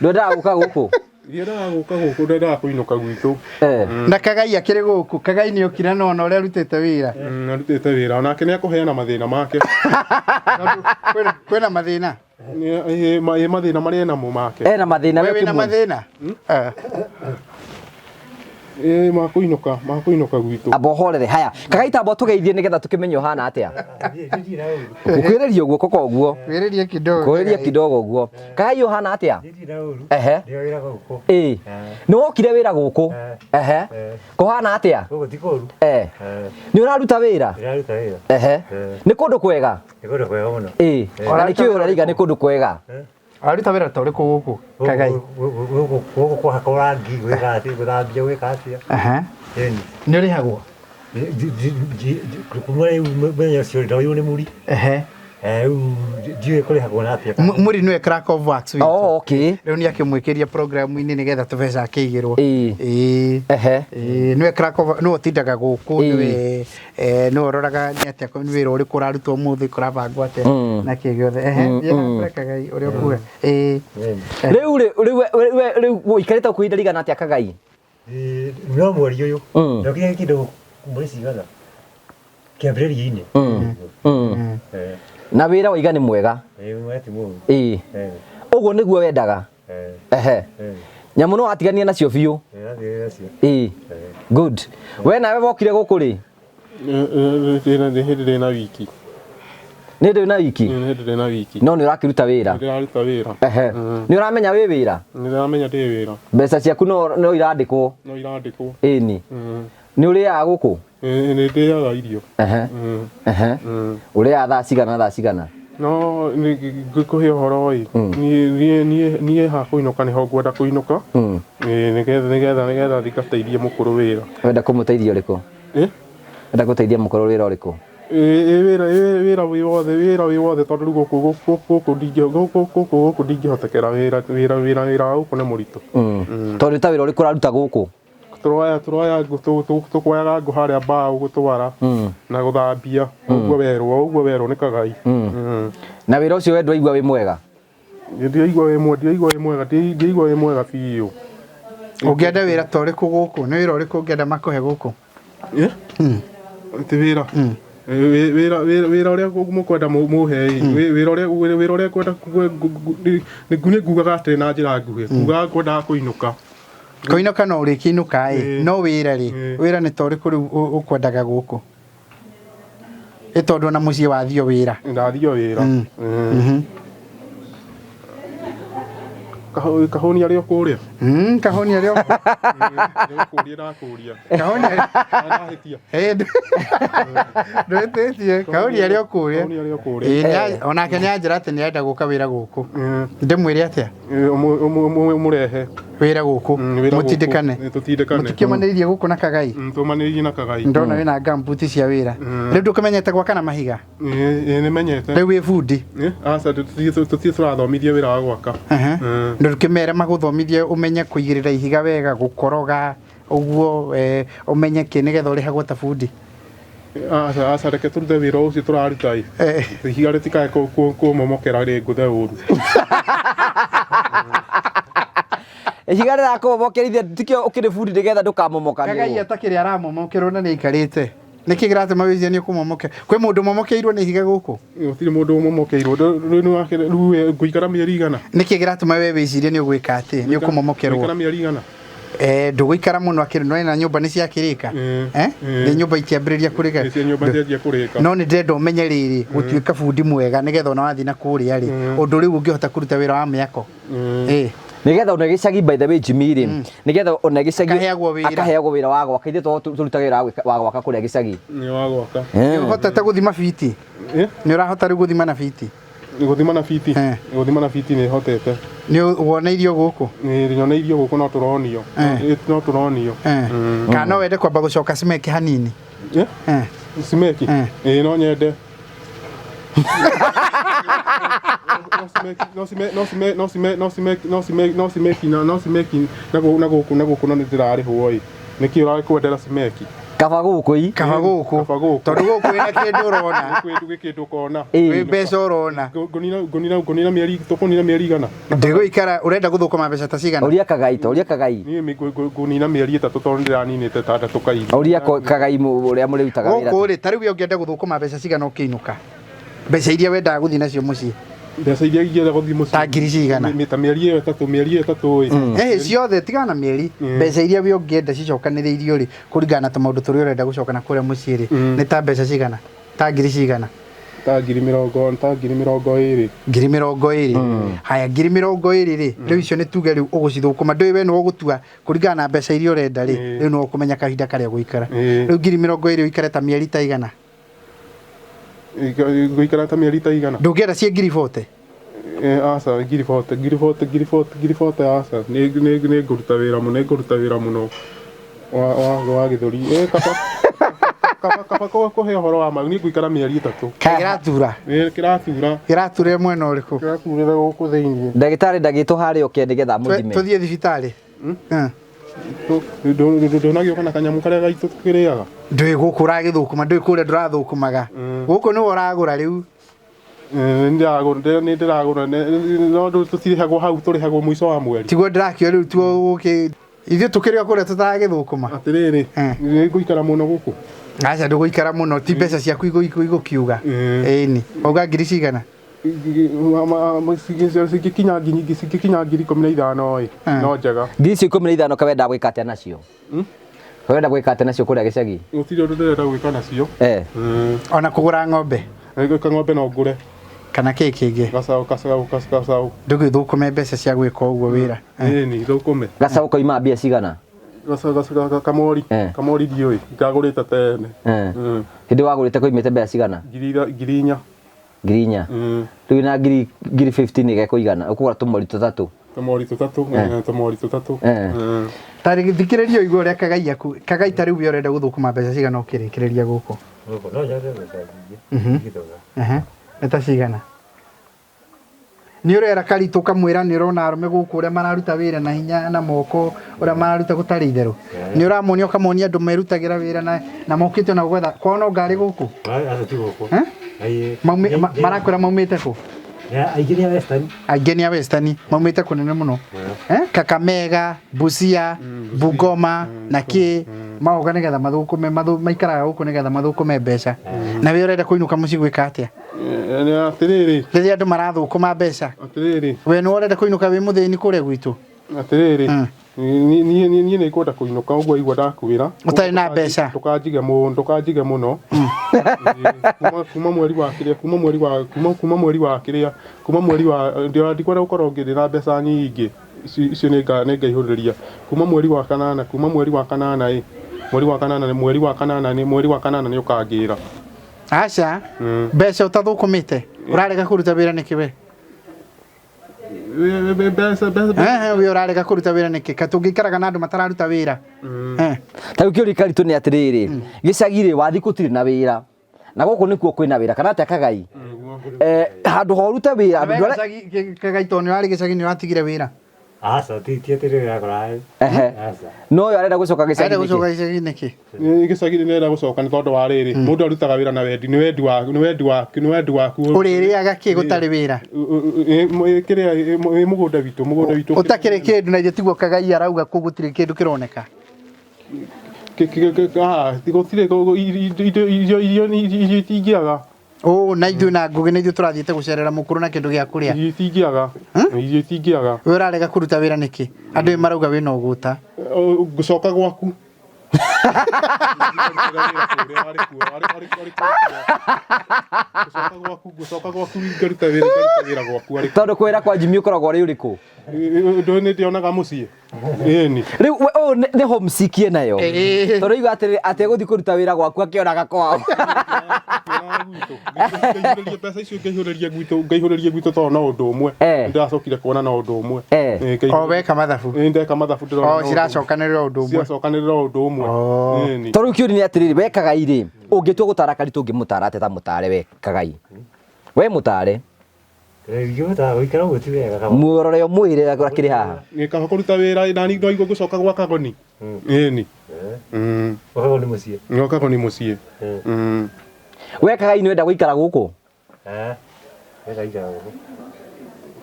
Ndwendaga gũka gũkũ? Ndiendaga gũka gũkũ ndendaga kũinũka gwitũ. Eh. Na Kagai akĩrĩ gũkũ. Kagai nĩ okire na ona ũrĩa arutĩte wĩra. Arutĩte wĩra onake nĩ akũheana mathĩna make. Tondũ kwĩna mathĩna. Ĩ mathĩna marĩa enamo make. Ena mathĩna We we wĩna ũkĩmuona. mathĩna? Eh. Ĩ makũinũka makũinũka gwitũ. Amba ũhorere haya. Kagai tamba ũtũgeithie nĩgetha tũkĩmenye ũhana atĩa. Ndirĩ na ũru. Gũkwĩrĩria ũguo koko ũguo. Kwĩrĩria kidogo. Kwĩrĩria Kagai. kidogo ũguo. Kagai ũhana atĩa? Ndirĩ na ũru. Ehe. Ndĩ wĩra gũkũ. Ĩĩ. Nĩ wokire wĩra gũkũ? Ehe. Kũhana atĩa? Gũkũ ti kũru. Eh. Nĩ ũraruta wĩra? Ndĩraruta wĩra. Ehe. Nĩ kũndũ kwega? Nĩ kũndũ kwega mũno. Ĩĩ. Na nĩkĩo ũrariga nĩ kũndũ kwega? Aruta wĩra ta ũrĩkũ gũkũ? Kagai. Gũkũ gũkũ kũhaka rangi gwĩka atĩa gũthambia gwĩka atĩa. Aha. Ĩni. Nĩ ũrĩhagwo? Kuma rĩu mũthenya ũcio ndoywo nĩ muri. Ehe. Rĩu ndiũĩ kũrĩhagwo na atĩa. Muri nĩwe crack of works witũ. Oh, okay. Rĩu nĩ akĩmwĩkĩria programu-inĩ nĩgetha tũbeca akĩigĩrwo. Ĩĩ. Ĩĩ. Ehe. Ĩĩ, nĩwe crack of nĩwe ũtindaga gũkũ Ĩĩ. nĩwe nĩwe ũroraga nĩ atĩa nĩ wĩra ũrĩkũ ũrarutwo ũmũthĩ kũrabangwo atĩa na kĩ gĩothe. Ehe, thiĩ na mbere Kagai ũrĩa ũkuga. Ĩĩ. Rĩu rĩ rĩu rĩu ũikarĩte gũkũ ihinda rĩigana atĩa Kagai? No mweri ũyũ. Ndokire kĩndũ mweri cigana. Kĩambĩrĩria-inĩ. Na wĩra waiga nĩ mwega. Ĩĩ mwega ti mũru. Ĩĩ. Ũguo nĩguo wendaga. Ehe. Nyamũ no watigania nacio biũ. Ĩĩ. Good. We nawe wokire gũkũ rĩ? Nĩ hĩndĩ ndĩ na wiki. Nĩ ndĩ na wiki? Nĩ hĩndĩ ndĩ na wiki. No nĩ ũrakĩruta wĩra? Ndĩraruta wĩra. Ehe. Nĩ ũramenya wĩ wĩra? Nĩ ndĩramenya ndĩ wĩra. Mbeca ciaku no irandĩkwo? No irandĩkwo. Ĩni. Nĩ ũrĩaga gũkũ? Nĩ ndĩaga irio. Ehe. Ehe. Ũrĩaga thaa cigana thaa cigana? No ngũkũhe ũhoro ĩ niĩ ha kũinũka nĩho ngwenda kũinũka nĩgetha nĩgetha thiĩ ngateithie mũkũrũ wĩra. Wenda kũmũteithia ũrĩkũ? Wenda gũteithia mũkũrũ wĩra ũrĩkũ? Wĩra wĩra wĩ wothe wĩra wĩ wothe tondũ rĩu gũkũ gũkũ gũkũ gũkũ ndingĩhotekera wĩra wĩra wĩra wĩra wa gũkũ nĩ mũritũ. Tondũ ta wĩra ũrĩkũ ũraruta gũkũ? Tũroya tũroya ngũ tũkwoyaga ngũ harĩa mbaũ gũtwara na gũthambia ũguo werwo ũguo werwo nĩ Kagai. Na wĩra ũcio we ndwaigua wĩ mwega? Ndiraigua wĩ mwega ndiraigua wĩ mwega ndiraigua wĩ mwega biũ. Ũngĩenda wĩra ta ũrĩkũ gũkũ? Nĩ wĩra ũrĩkũ ũngĩenda makũhe gũkũ? Ti wĩra wĩra wĩra ũrĩa mũkwenda mũhe wĩra ũrĩa wĩra ũrĩa ngwenda nĩ ngugaga atĩrĩ na njĩra nguhĩ ngugaga ngwendaga kũinũka. Kũinũka no ũrĩkĩinũka ĩ no wĩra rĩ wĩra nĩ ta ũrĩkũ rĩu ũkwendaga gũkũ? Ĩ tondũ ona mũciĩ wathio wĩra. Ndathio wĩra. Kahũni arĩ o kũrĩa. Kahũni arĩ o Nĩgũkũria ndakũria. Kahũni arĩ Ndahĩtia. Ndwĩtĩtie kahũni arĩ o kũrĩa. Kahũni arĩ o kũrĩa. Ĩĩ, onake nĩ anjĩra atĩ nĩ arenda gũka wĩra gũkũ. Ndĩmwĩre atĩa? Ũmũrehe. Wĩra gũkũ. Wĩra gũkũ. Mũtindĩkane. Tũtindĩkane. Mũtikĩũmanĩrĩirie gũkũ na Kagai. Tũmanĩrĩirie na Kagai. Ndona wĩna ngambuti cia wĩra. Rĩu ndũkĩmenyete gwaka na mahiga? Ĩĩ, nĩmenyete. Rĩu wĩ bundi? Aca, tũtirĩ tũrathomithio wĩra wa gwaka. Ndũkĩmere magũthomithie ũmenye kũigĩrĩra ihiga wega, gũkoroga ũguo, ũmenye kĩ nĩgetha ũrĩhagwo ta bundi. Aca, aca, reke tũrute wĩra ũcio tũraruta ĩ. Ihiga rĩtikae kũmomokera rĩngũthe ũru. Ihiga rĩrakũmomokerithia tikĩo ũkĩrĩ bundi nĩgetha ndũkamomoka. Kagai atakĩrĩ aramomokerwo na nĩ aikarĩte. Nĩkĩ kĩratũma wĩcirie nĩ ũkũmomoke? Kwĩ mũndũ ũmomokeirwo nĩ ihiga gũkũ? Gũtirĩ mũndũ ũmomokeirwo. Rĩu ngũikara mĩeri igana. Nĩkĩ kĩratũma we wĩcirie nĩ ũgwĩka atĩ? Nĩ ũkũmomokerwo? Ngũikara mĩeri igana. Ndũgũikara mũno akĩrĩ no na nyũmba nĩ ciakĩrĩka. Nĩ nyũmba itiambĩrĩria kũrĩka. Nĩ nyũmba cianjia kũrĩka. No nĩ ndĩrenda ũmenye rĩrĩ, gũtuĩka bundi mwega nĩgetha ona wathiĩ na kũrĩa rĩ, ũndũ rĩu ũngĩhota kũruta wĩra wa mĩako. Nĩgetha ona gĩcagi by the way Jimmy rĩ, nĩgetha ona gĩcagi Akaheagwo wĩra. Akaheagwo wĩra wa gwaka. Ithuĩ tũrutaga wĩra wa gwaka kũrĩa gĩcagi. Nĩ wa gwaka. Nĩ ũhotete gũthima biti? Nĩ ũrahota rĩu gũthima na biti? Gũthima na biti? Gũthima na biti nĩ hotete. Nĩ woneirio gũkũ? Nĩ nyoneirio gũkũ no tũronio. No tũronio. Kana no wende kwamba gũcoka cimeki hanini? Cimeki? Ĩĩ no nyende. No cimeki no cimeki na gũkũ na gũkũ no nĩ ndĩrarĩhwo ĩ. Nĩkĩ ũrakwendera cimeki? Kaba gũkũ i. Kaba gũkũ. Tondũ gũkũ wĩna kĩndũ ũrona. Gũkũ wĩ kĩndũ ũkona. Wĩ mbeca ũrona. Ngũnina mĩeri tũkũnina mĩeri igana. Ndĩgũikara ũrenda gũthũkũma mbeca ta cigana? Ũria Kagai to, ũria Kagai. Niĩ ngũnina mĩeri ĩtatũ tondũ ndĩraninĩte ĩtandatũ kaingĩ. Ũria Kagai ũrĩa mũrĩrutaga wĩra. Gũkũ rĩ, ta rĩu we ũngĩenda gũthũkũma mbeca cigana ũkĩinũka? Mbeca iria wendaga gũthiĩ nacio mũciĩ? Mbeca iria ingĩenda gũthiĩ mũciĩ. Ta ngiri cigana? Ta mĩeri ĩyo ĩtatũ, mĩeri ĩyo ĩtatũ ĩ. Ciothe tigana na mĩeri. Mbeca iria we ũngĩenda cicokanĩrĩirio rĩ, kũringana na tũmaũndũ tũrĩa ũrenda gũcoka na kũrĩa mũciĩ rĩ, nĩ ta mbeca cigana? Ta ngiri cigana? Ta ngiri mĩrongo, ta ngiri mĩrongo ĩrĩ. Ngiri mĩrongo ĩrĩ. Haya, ngiri mĩrongo ĩrĩ rĩ, rĩu icio nĩ tuge rĩu ũgũcithũkũma. Ndũĩ we nĩwe ũgũtua kũringana na mbeca iria ũrenda rĩ, rĩu nĩwe ũkũmenya kahinda karĩa ũgũikara. Rĩu ngiri mĩrongo ĩrĩ ũikare ta mĩeri ta igana? Ngũikara ta mĩeri ta igana. Ndũngĩenda ciĩ ngiri 40? Aca, ngiri 40, ngiri 40, ngiri 40, ngiri 40 aca. Nĩ ngũruta wĩra mũno, nĩ ngũruta wĩra mũno wa gĩthũri. Kaba kũhe ũhoro wa ma, niĩ ngũikara mĩeri ĩtatũ. Kĩratura? Kĩratura. Kĩraturĩra mwena ũrĩkũ? Kĩraturĩra gũkũ thĩinĩ. Ndagĩtarĩ ndagĩtwo harĩa ũke nĩgetha amũthime. Tũthiĩ thibitarĩ? Ndũnagĩũka na kanyamũ karĩa gaitũ tũkĩrĩaga? Ndũĩ gũkũ ũragĩthũkũma, ndũĩ kũrĩa ndũrathũkũmaga. Gũkũ nĩwe ũragũra rĩu. Nĩ ndĩragũra, no tũtirĩhagwo hau, tũrĩhagwo mũico wa mweri. Tiguo ndĩrakĩo rĩu tuo gũkĩ ithuĩ tũkĩrĩ o kũrĩa tũtaragĩthũkũma. Atĩrĩrĩ, nĩ ngũikara mũno gũkũ? Aca, ndũgũikara mũno, ti mbeca ciaku igũkiuga. Ĩni, wauga ngiri cigana? Cingĩkinya ngiri 15 ĩ, no njega. Ngiri icio 15 kawenda gwĩka atĩa nacio? Wenda gwĩka atĩa nacio kũrĩa gĩcagi? Gũtirĩ ũndũ ndĩrenda gwĩka nacio. Ona kũgũra ng'ombe? Ng'ombe no ngũre. Kana kĩ kĩngĩ? Gacaũ, gacaũ, gacaũ. Ndũgĩthũkũme mbeca cia gwĩka ũguo wĩra. Ĩni, thũkũme. Gacaũ koima mbia cigana? Kamori, kamori ndiũĩ, ngagũrĩte tene. Hĩndĩ wagũrĩte koimĩte mbeca cigana? Ngiri inya. Ngiri inya. Rĩu na ngiri 15 ĩgekũigana, ũkũgũra tũmori tũtatũ. Tũmori tũtatũ, tũmori tũtatũ. Ta thikĩrĩria ũigue ũrĩa Kagai aku, Kagai ta rĩu we ũrenda gũthũkũma mbeca cigana ũkĩrĩkĩrĩria gũkũ? Gũkũ no nyende mbeca nyingĩ. Ingĩthoga. Nĩ ta cigana? Nĩ ũrera Karitũ ũkamwĩra nĩ ũrona arũme gũkũ ũrĩa mararuta wĩra na hinya na moko, ũrĩa mararuta gũtarĩ itherũ. Nĩ ũramonia ũkamonia andũ merutagĩra wĩra na mokĩte ona gwetha kwao no ngarĩ gũkũ? Aca ti gũkũ. Marakwĩra maumĩte kũ? Aingĩ nĩ a Western. Aingĩ nĩ a Western, maumĩte kũnene mũno. Kakamega, Busia, Bungoma na kĩ magoka nĩgetha mathũkũme, maikaraga gũkũ nĩgetha mathũkũme mbeca. Na we ũrenda kũinũka mũciĩ gwĩka atĩa? Atĩrĩrĩ. Rĩrĩa andũ marathũkũma mbeca. Atĩrĩrĩ. We nĩwe ũrenda kũinũka wĩ mũthĩni kũrĩa gwitũ? Atĩrĩrĩ. Niĩ nĩ ngwenda kũinũka ũguo igua ndakwĩra. Ũtarĩ na mbeca. Ndũkanjige mũno, ndũkanjige mũno. Kuma mweri wa kĩrĩa, kuma mweri wa, kuma mweri wa kĩrĩa, kuma mweri wa, ndikwenda gũkorwo ngĩrĩ na mbeca nyingĩ. Icio nĩ ngaihũrĩrĩria kuma mweri wa kanana, kuma mweri wa kanana ĩ mweri wa kanana nĩ mweri wa kanana nĩ mweri wa kanana nĩ ũkangĩra. Aca, mbeca ũtathũkũmĩte ũrarega kũruta wĩra nĩkĩ we? Mbeca mbeca. We ũrarega kũruta wĩra nĩkĩ? Ka tũngĩikaraga na andũ matararuta wĩra. Ta rĩu kĩũria karitũ nĩ atĩrĩrĩ, gĩcagi rĩ wathi gũtirĩ na wĩra na gũkũ nĩkuo kwĩna wĩra kana atĩa Kagai? Handũ ha ũrute wĩra We andũ arĩa gĩcagi Kagai tondũ nĩ warĩ gĩcagi nĩ watigire wĩra. Aca, ti atĩ rĩu akora. Ehe. Aca. No ũyũ arenda gũcoka gĩcagi Arenda nĩkĩ? gũcoka gĩcagi nĩkĩ? Gĩcagi nĩ ndĩrenda gũcoka nĩ tondũ wa rĩrĩ, mũndũ arutaga wĩra na wendi, nĩ wendi wa nĩ wendi waku nĩ wendi waku. Ũrĩrĩaga kĩ gũtarĩ wĩra? Kĩrĩa ĩ mũgũnda witũ, mũgũnda witũ. Ũtakĩrĩ kĩndũ na ithe tiguo Kagai arauga kũu gũtirĩ kĩndũ kĩroneka. Gũtirĩ irio irio irio itingĩaga. Ũ na ithuĩ na Ngũgĩ na ithuĩ tũrathiĩte gũcerera mũkũrũ na kĩndũ gĩa kũrĩa. Irio itingĩaga. Irio itingĩaga. We ũrarega kũruta wĩra nĩkĩ? Andũ marauga wĩna ũgũta. Ngũcoka gwaku. Ngũcoka gwaku ngaruta wĩra ngaruta wĩra gwaku arĩ Tondũ kwĩra kwa Jimmy ũkoragwo ũrĩ ũrĩkũ? Ũndũ nĩ ndĩonaga mũciĩ. Ĩni. Rĩu we ũyũ nĩ homesick enayo. Tondũ igua atĩrĩrĩ ategũthiĩ kũruta wĩra gwaku akĩonaga kwao. Ngaihũrĩria mbeca icio ngaihũrĩria gwitũ ngaihũrĩria gwitũ tondũ no ũndũ ũmwe. Ndĩracokire kuona no ũndũ ũmwe. O weka mathabu. Ndeka mathabu ndĩrona. O ciracokanĩrĩra ũndũ ũmwe. Ciracokanĩrĩra ũndũ ũmwe. Ĩni. Tondũ rĩu kĩũria nĩ atĩrĩrĩ, we Kagai rĩ, ũngĩtua gũtara Karitũ ũngĩmũtara atĩa ta mũtare we Kagai? We mũtare. Ingĩmũtara gũikara ũguo ti wega kaba. Mũrore ũmwĩre akĩrĩ haha. Nĩ kaba kũruta wĩra nani no igua ngũcoka gwa Kagoni. Ĩni. Gwa Kagoni mũciĩ. Gwa Kagoni mũciĩ. We Kagai nĩ wenda gũikara gũkũ? Ndĩrenda gũikara gũkũ.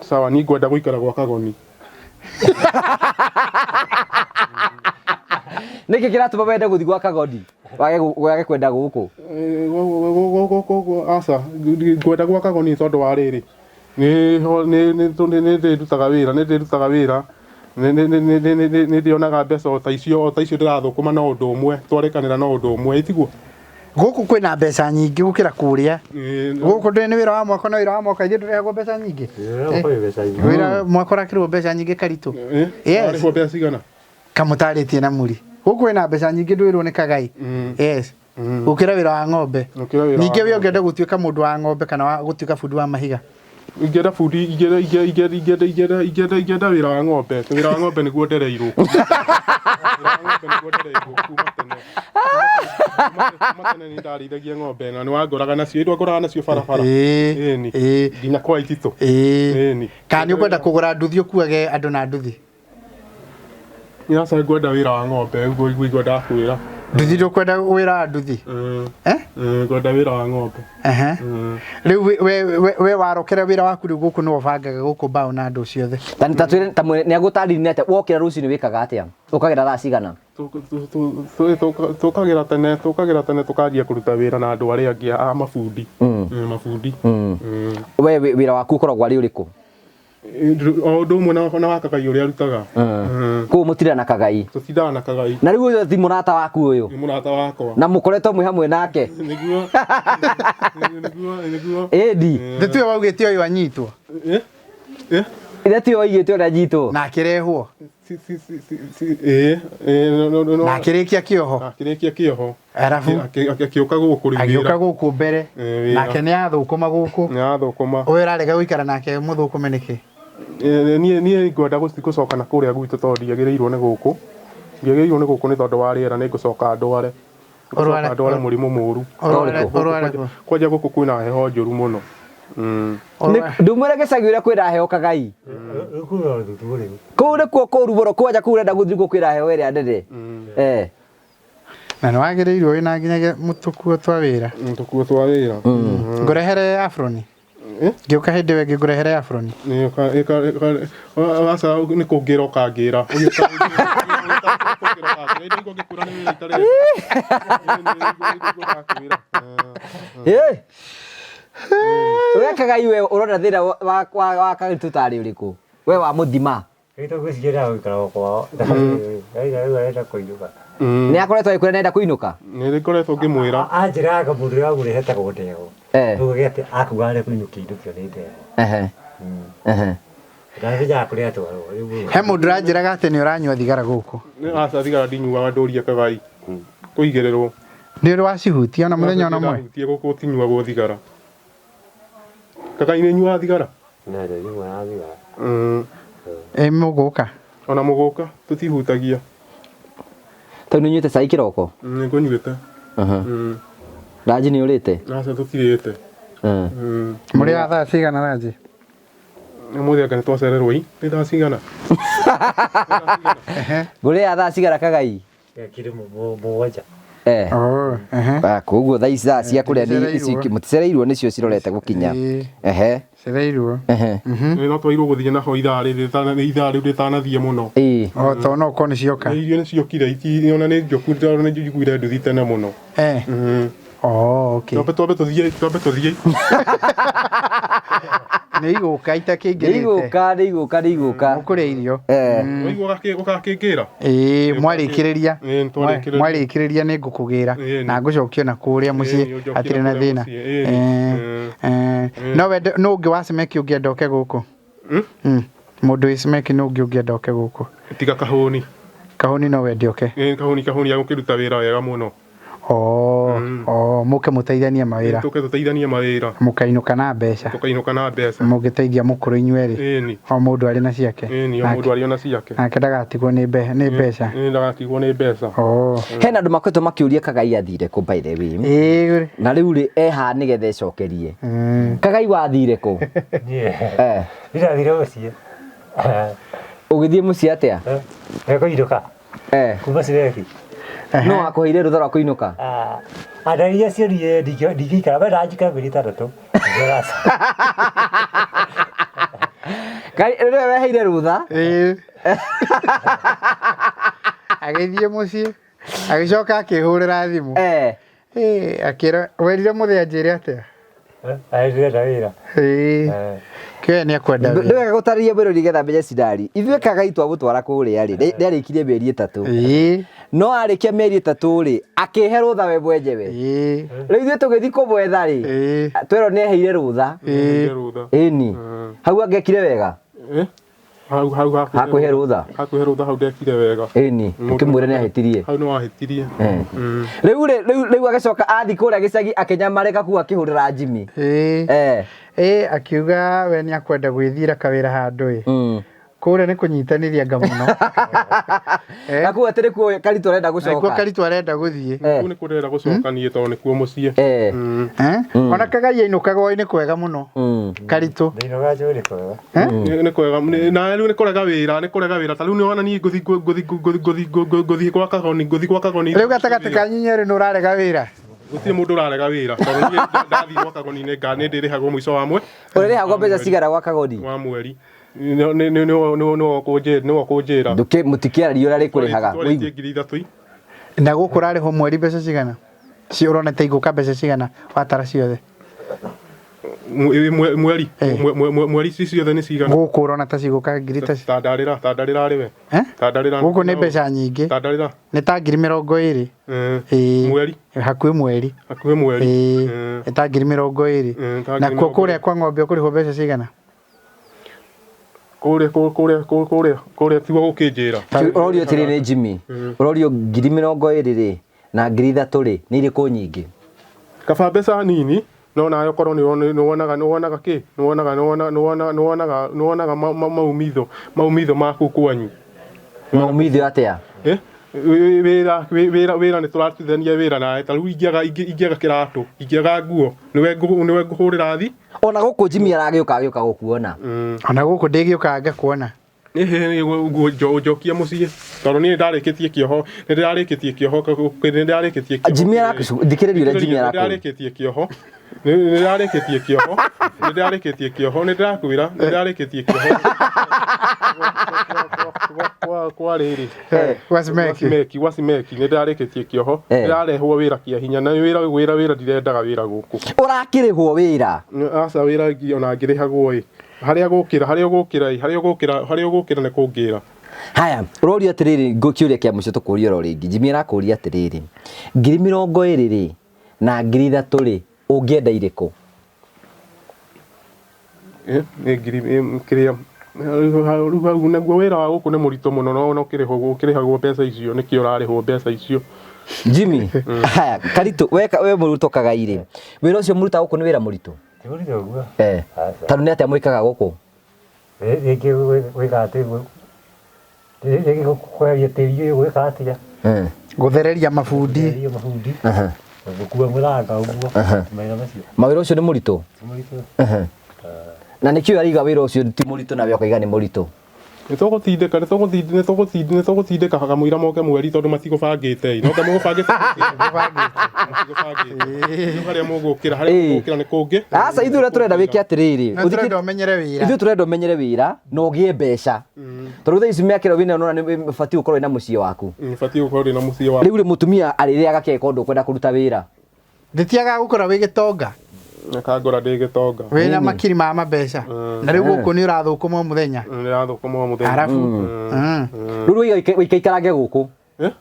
Sawa, niĩ ngwenda gũikara gwa Kagoni. Nĩkĩ kĩratũma wende gũthiĩ gwa Kagoni? Wage kwenda gũkũ? Aca, ngwenda gwa Kagoni tondũ wa rĩrĩ, nĩ ndĩrutaga wĩra, nĩ ndĩrutaga wĩra, nĩ ndĩonaga mbeca o ta icio o ta icio ndĩrathũkũma no ũndũ ũmwe, twarĩkanĩra no ũndũ ũmwe, ĩ tiguo? Gũkũ kwĩna mbeca nyingĩ gũkĩra kũrĩa. Gũkũ ndũĩ nĩ wĩra wa mwako na wĩra wa mwako ithuĩ ndũrĩhagwo mbeca nyingĩ. Wĩra mwako ũrakĩrĩhwo mbeca nyingĩ Karitũ. Yes. Warĩhwo mbeca cigana? Kamũtarĩtie na mũri. Gũkũ wĩna mbeca nyingĩ ndwĩrwo nĩ Kagai. Yes. Gũkĩra wĩra wa ng'ombe. Ningĩ we ũngĩenda gũtuĩka mũndũ wa ng'ombe kana wa gũtuĩka bundi wa mahiga? Ingĩenda bundi, ingĩenda ingĩenda ingĩenda ingĩenda ingĩenda ingĩenda wĩra wa ng'ombe. Wĩra wa ng'ombe nĩguo ndereirwo. Wĩra wa ng'ombe nĩguo ndereirwo kuma tene. Kuma tene nĩ ndarĩithagia ng'ombe na nĩ wangoraga nacio, ndwangoraga nacio barabara. Ĩni. Nginya kwa Ititũ. Ĩni. Kana nĩ ũkwenda kũgũra nduthi ũkuage andũ na nduthi? Aca ngwenda wĩra wa ng'ombe ũguo ũguo ndakwĩra. Nduthi ndũkwenda wĩra wa nduthi? Ngwenda wĩra wa ng'ombe. Rĩu we warokera wĩra waku rĩu gũkũ nĩwe ũbangaga gũkũ mbaũ na andũ ciothe. Ta ta twĩre ta nĩ agũtarĩria atĩa wokĩra rũcinĩ wĩkaga atĩa? Ũkagĩra thaa cigana? Tũkagĩra tene, tũkagĩra tene tũkanjia kũruta wĩra na andũ arĩa angĩ a mabundi. Mabundi. We wĩra waku ũkoragwo arĩ ũrĩkũ? O ũndũ ũmwe na wa Kagai ũrĩa arutaga. Kũu mũtindaga na Kagai? Tũtindaga na Kagai. Na rĩu ũyũ ti mũrata waku ũyũ? Nĩ mũrata wakwa. Na mũkoretwo mwĩ hamwe nake? Nĩguo. Nĩguo, nĩguo. Ĩndi. Nĩ tiwe waugĩte ũyũ anyitwo? Ithe tiwe waigĩte ũrĩa anyitwo? Na akĩrehwo? Na akĩrĩkia kĩoho? Akĩrĩkia kĩoho. Arabu? Akĩũka gũkũ rĩu Agĩũka gũkũ mbere. Nake nĩ athũkũma gũkũ. Nĩ athũkũma. Ũyũ ũrarega gũikara nake mũthũkũme nĩkĩ? Niĩ ngwenda gũcoka na kũrĩa gwitũ tondũ ndiagĩrĩirwo nĩ gũkũ. Ndiagĩrĩirwo nĩ gũkũ nĩ tondũ wa rĩera nĩ ngũcoka ndware. Ngũcoka ndware mũrimũ mũru. Kwanja gũkũ kwĩna heho njũru mũno. Ndumwĩre gĩcagi ũrĩa kwĩna heho Kagai. Kũu nĩkuo kũru mũno kwanja kũu ũrenda gũthiĩ nĩkuo kwĩna heho ĩrĩa nene. Na nĩ wagĩrĩirwo wĩna nginyagia mũtũkuo twa wĩra. Mũtũkuo twa wĩra. Ngũrehere afroni? Ngĩũka hĩndĩ ĩyo ĩngĩ ngũrehere afroni? Aca nĩ kũngĩra ũkangĩra. We Kagai we ũrona thĩna wa Karitũ tarĩ ũrĩkũ? We wa mũthima. Karitũ ngwĩciria endaga gũikara o kwao. Rĩu arenda kũinũka. Nĩ akoretwo agĩkwĩra nĩ arenda kũinũka? Nĩ ngoretwo ngĩmwĩra. Anjĩraga mũndũ ũrĩa wamũrehete etagwo Ndegwa. Rĩu atĩ akuga arĩa kũinũkia inũkio nĩ Ndegwa. Ndamenyaga kũrĩa atwarwo rĩu. He mũndũ ũranjĩraga atĩ nĩ ũranyua thigara gũkũ. Aca thigara ndinyuaga ndũria kagai. Kũigĩrĩrwo. Nĩ ũrĩ wacihutia ona mũthenya ona ũmwe? Ndahutie gũkũ gũtinyuagwo thigara. Kagai nĩ nyuaga thigara? Na ndĩnyuaga thigara. Mm. Ĩ mũgũka. Ona mũgũka tũtihutagia. Tondũ nĩ ũnyuĩte cai kĩroko? Nĩ ngũnyuĩte. Mm. Ranji nĩ ũrĩte? Aca tũtirĩte. Mm. Mm. Mũrĩ a thaa cigana ranji? Ũmũthĩ anga nĩ twacererwo i. Nĩ thaa cigana? Ehe. Ngũrĩaga thaa cigana kagai? Kiri mũgwanja. Eh. Oh, ehe. Ah, koguo thaa ici thaa cia kũrĩa nĩ ici Tũticereirwo. mũticereirwo nĩcio cirorete gũkinya. Ĩĩ. Ehe. Cereirwo. Ehe. Nĩ no twagĩrĩirwo gũthiĩ naho ithaa rĩrĩ ithaa rĩu rĩtanathiĩ mũno. Ĩĩ. O to no ũkorwo nĩ cioka. Nĩ irio nĩ ciokire iti ona nĩ njoku nĩ njiguire nduthi tene mũno. Eh. Mm. Oh, okay. Twambe twambe tũthiĩ twambe tũthiĩ. Nĩ igũka Nĩ itakĩingĩrĩte. igũka nĩ igũka nĩ igũka. Mũkũrĩa irio. Eh. Waigua ũgakĩngĩra? Ĩĩ, mwarĩkĩrĩria. Ĩĩ, nĩ twarĩkĩrĩria. Mwarĩkĩrĩria nĩ ngũkũgĩra Ĩĩ, na ngũcokia na kũrĩa mũciĩ Ĩĩ, ũnjokie hatirĩ na na kũrĩa thĩna. mũciĩ, ĩĩ. Eh, eh, No wende nũ ũngĩ wa Cemeki ũngĩenda oke gũkũ? Mm? Mm. Mũndũ wĩ Cemeki nũ ũngĩ ũngĩenda oke gũkũ? Tiga kahũni. Kahũni no wende oke. Ĩĩ, kahũni kahũni agũkĩruta wĩra wega mũno. Oh, oh, mũke mũteithanie mawĩra. Tũke tũteithanie mawĩra. Mũkainũka na mbeca. Tũkainũka na mbeca. Mũngĩteithia mũkũrũ inyuerĩ. Ĩni. O mũndũ arĩ na ciake. Ĩni, o Nake- mũndũ arĩ ona ciake. Nake ndagatigwo nĩ nĩ mbeca. Ĩni, ndagatigwo nĩ mbeca. Oh. Hena andũ makoretwo makĩũria kagai athire kũ by the way. Ĩĩ. Na rĩu rĩ eha nĩgetha ecokerie. Mm. Kagai wathire kũ? Niĩ. Eh. Ndirathire mũciĩ. Ũgĩthiĩ mũciĩ atĩa? Ekũinũka. Eh. Kuma Cireki. No akũheire rũtha rwa kũinũka? Andari acio niĩ ndingĩikara we ndanjikara mĩeri ĩtandatũ. Ngĩraca. Kai rĩrĩa weheire rũtha? Ĩĩ. Agĩthiĩ mũciĩ agĩcoka akĩhũrĩra thimũ. Eh. Ĩĩ, akĩra werire mũthee anjĩre atĩa? Ndĩrenda wĩra. Ĩĩ. Kĩoya nĩ akwenda Nĩ wĩra. wega gũtarĩria mwĩrori nĩgetha amenye cindari. Ithuĩ kagai twamũtwara kũrĩa rĩ, nĩarĩkirie mĩeri ĩtatũ. Ĩĩ. No arĩkia mĩeri ĩtatũ rĩ, akĩhe rũtha we mwenyewe. Ĩĩ. Rĩu ithuĩ tũgĩthiĩ kũmwetha rĩ, Ĩĩ. twerwo nĩeheire rũtha. Ĩĩ. Rũtha. Ĩni. Hau angĩekire wega. Eh? Hau hau Hakũhe rũtha. Hakuhe rũtha hau ndekire wega. Ĩni. Ũkĩmwĩra nĩahĩtirie. Hau nĩ wahĩtirie. Eh. Rĩu rĩ, rĩu agĩcoka athiĩ kũrĩa gĩcagi akĩnyamarĩka kuu akĩhũrĩra Jimmy. Ĩĩ. Eh. Ĩĩ, akiuga we nĩ akwenda gwĩthira kawĩra handũ ĩ. Mm. Kũrĩa nĩ kũnyitanĩria nga mũno. Eh. Na kuu atĩ nĩkuo Karitũ arenda Na nĩkuo gũcoka. Karitũ arenda gũthiĩ. Eh. Kuu nĩ kũrenda gũcoka niĩ tondũ nĩkuo mũciĩ. Eh. Mm. Eh? Ona kagai ainũkaga nĩ kwega mũno. Mm. Karitũ. Ndinũkaga njũĩ nĩ kwega. Eh? Nĩ kwega na rĩu nĩ kũrega wĩra nĩ kũrega wĩra ta rĩu nĩ wona niĩ ngũthiĩ ngũthiĩ ngũthiĩ ngũthiĩ ngũthiĩ gwa kagoni ngũthiĩ gwa kagoni Rĩu gatagatĩ ka inyuĩ nĩ ũrarega wĩra. gũtirĩ mũndũ ũrarega wĩra tondũ niĩ ndathiĩ gwa kagoni nĩ nĩ ndĩrĩhagwo mũico wa mwe Ũrĩrĩhagwo mbeca cigana gwa kagoni? wa mweri nĩ ũkũnjĩra Ndũkĩ mũtikĩararia ũrĩa rĩkũrĩhaga. twarĩtie 3,000 i Na gũkũ ũrarĩhwo mweri mbeca cigana? Ci ũrona ta igũka mbeca cigana watara ciothe? Mweri Eh. mweri ici ciothe nĩ cigana Gũkũ ũrona ta cigũka ngiri ta tandarĩra tandarĩra arĩ we Eh? tandarĩra Gũkũ nĩ mbeca nyingĩ. tandarĩra Nĩ ta 20,000. Eh, Ĩĩ. mweri Hakuhĩ mweri. hakuhĩ mweri Ĩĩ. Eh. Nĩ ta 20,000. Eh, ta ngiri Nakuo mĩrongo kũrĩa kwa ng'ombe ũkũrĩhwo mbeca cigana? Kũrĩa kũrĩa kũrĩa kũrĩa tiguo gũkĩnjĩra Ũrorio atĩrĩ nĩ Jimmy. Ũrorio 20,000 rĩ na 3,000 rĩ nĩ irĩkũ nyingĩ? Kaba mbeca nini no nawe ũkorwo nĩ wonaga nĩ wonaga kĩ nĩ wonaga nĩ wonaga nĩ wonaga nĩ wonaga maumitho maumitho maku kwanyu. Maumithio atĩa? Eh? Wĩra wĩra wĩra nĩ tũrarutithania wĩra nawe ta rĩu ingĩaga ingĩaga kĩratũ ingĩaga nguo nĩwe nĩwe ngũhũrĩra thi. Ona gũkũ Jimmy aragĩũka agĩũka gũkuona. Ona gũkũ ndĩgĩũkaga ngakuona. Njokia mũciĩ tondũ niĩ ndarĩkĩtie kĩoho nĩ ndĩrarĩkĩtie kĩoho nĩ ndĩrarĩkĩtie kĩoho. Jimmy arathikĩrĩria ũrĩa Jimmy arakũria. Nĩ ndĩrarĩkĩtie kĩoho nĩ ndĩrarĩkĩtie kĩoho nĩ ndĩrarĩkĩtie kĩoho nĩ ndĩrakwĩra nĩ ndĩrarĩkĩtie kĩoho kwa rĩrĩ Gwa Cemeki. gwa Cemeki nĩ ndĩrarĩkĩtie kĩoho ndĩrarehwo wĩra kĩa hinya na wĩra wĩra wĩra ndirendaga wĩra gũkũ. Ũrakĩrĩhwo wĩra? Aca wĩra ona ngĩrĩhagwo ĩ harĩa gũkĩra harĩa ũgũkĩra ĩ harĩa ũgũkĩra harĩa ũgũkĩra nĩ kũngĩra. Haya, ũrorio atĩrĩrĩ kĩũria kĩa mũico tũkũria oro rĩngĩ. Jimmy arakũria atĩrĩrĩ, 20,000 rĩ na 3,000 rĩ ũngĩenda irĩkũ? Nĩ ngiri kĩrĩa Rĩu hau naguo wĩra wa gũkũ nĩ mũritũ mũno no no ũkĩrĩhagwo ũkĩrĩhagwo mbeca icio nĩkĩo ũrarĩhwo mbeca icio. Jimmy haya Karitũ we mũrutwo Kagai rĩ wĩra ũcio mũrutaga gũkũ nĩ wĩra mũritũ? Ti mũritũ ũguo. Eh. Aca. Tondũ nĩ atĩa mwĩkaga gũkũ? Rĩngĩ gwĩka atĩ rĩngĩ kweheria tĩri ũyũ gwĩka atĩa? Eh. Gũthereria mabundi. Kweheria mabundi. Aha. Gũkua mũthanga ũguo. Mawĩra macio. Mawĩra ũcio nĩ mũritũ? Ti mũritũ. Aha. Na nĩkĩo araiga wĩra ũcio ti mũritũ nawe ũkaiga nĩ mũritũ? Nĩtũgũtindĩka nĩtũgũtindĩka nĩtũgũtindĩka nĩtũgũtindĩka kamũira moke mweri tondũ matigũbangĩte ĩ. No ta mũgũbangĩte matigũbangĩte. Rĩu harĩa mũgũkĩra harĩa Ĩĩ. mũgũkĩra nĩ kũngĩ. Aca ithuĩ ũrĩa tũrenda wĩke atĩrĩrĩ. Na tũrenda ũmenyere wĩra. Ithuĩ tũrenda ũmenyere wĩra na ũgĩe mbeca. Tondũ thaa ici mĩaka ĩrĩa wĩnayo nĩwona nĩ ũbatiĩ gũkorwo wĩna mũciĩ waku. Batiĩ gũkorwo ndĩna mũciĩ wa Rĩu rĩ mũtumia arĩrĩaga kĩ angĩkorwo ndũkwenda kũruta wĩra? Ndĩtiagaga gũkora wĩ gĩtonga. Akangora ndĩ gĩtonga. Wĩna makiri ma mabeca. Na rĩu gũkũ nĩ ũrathũkũma o mũthenya. Nĩrathũkũma o mũthenya. Arabu. Rĩu wĩikaikarange gũkũ. Eh?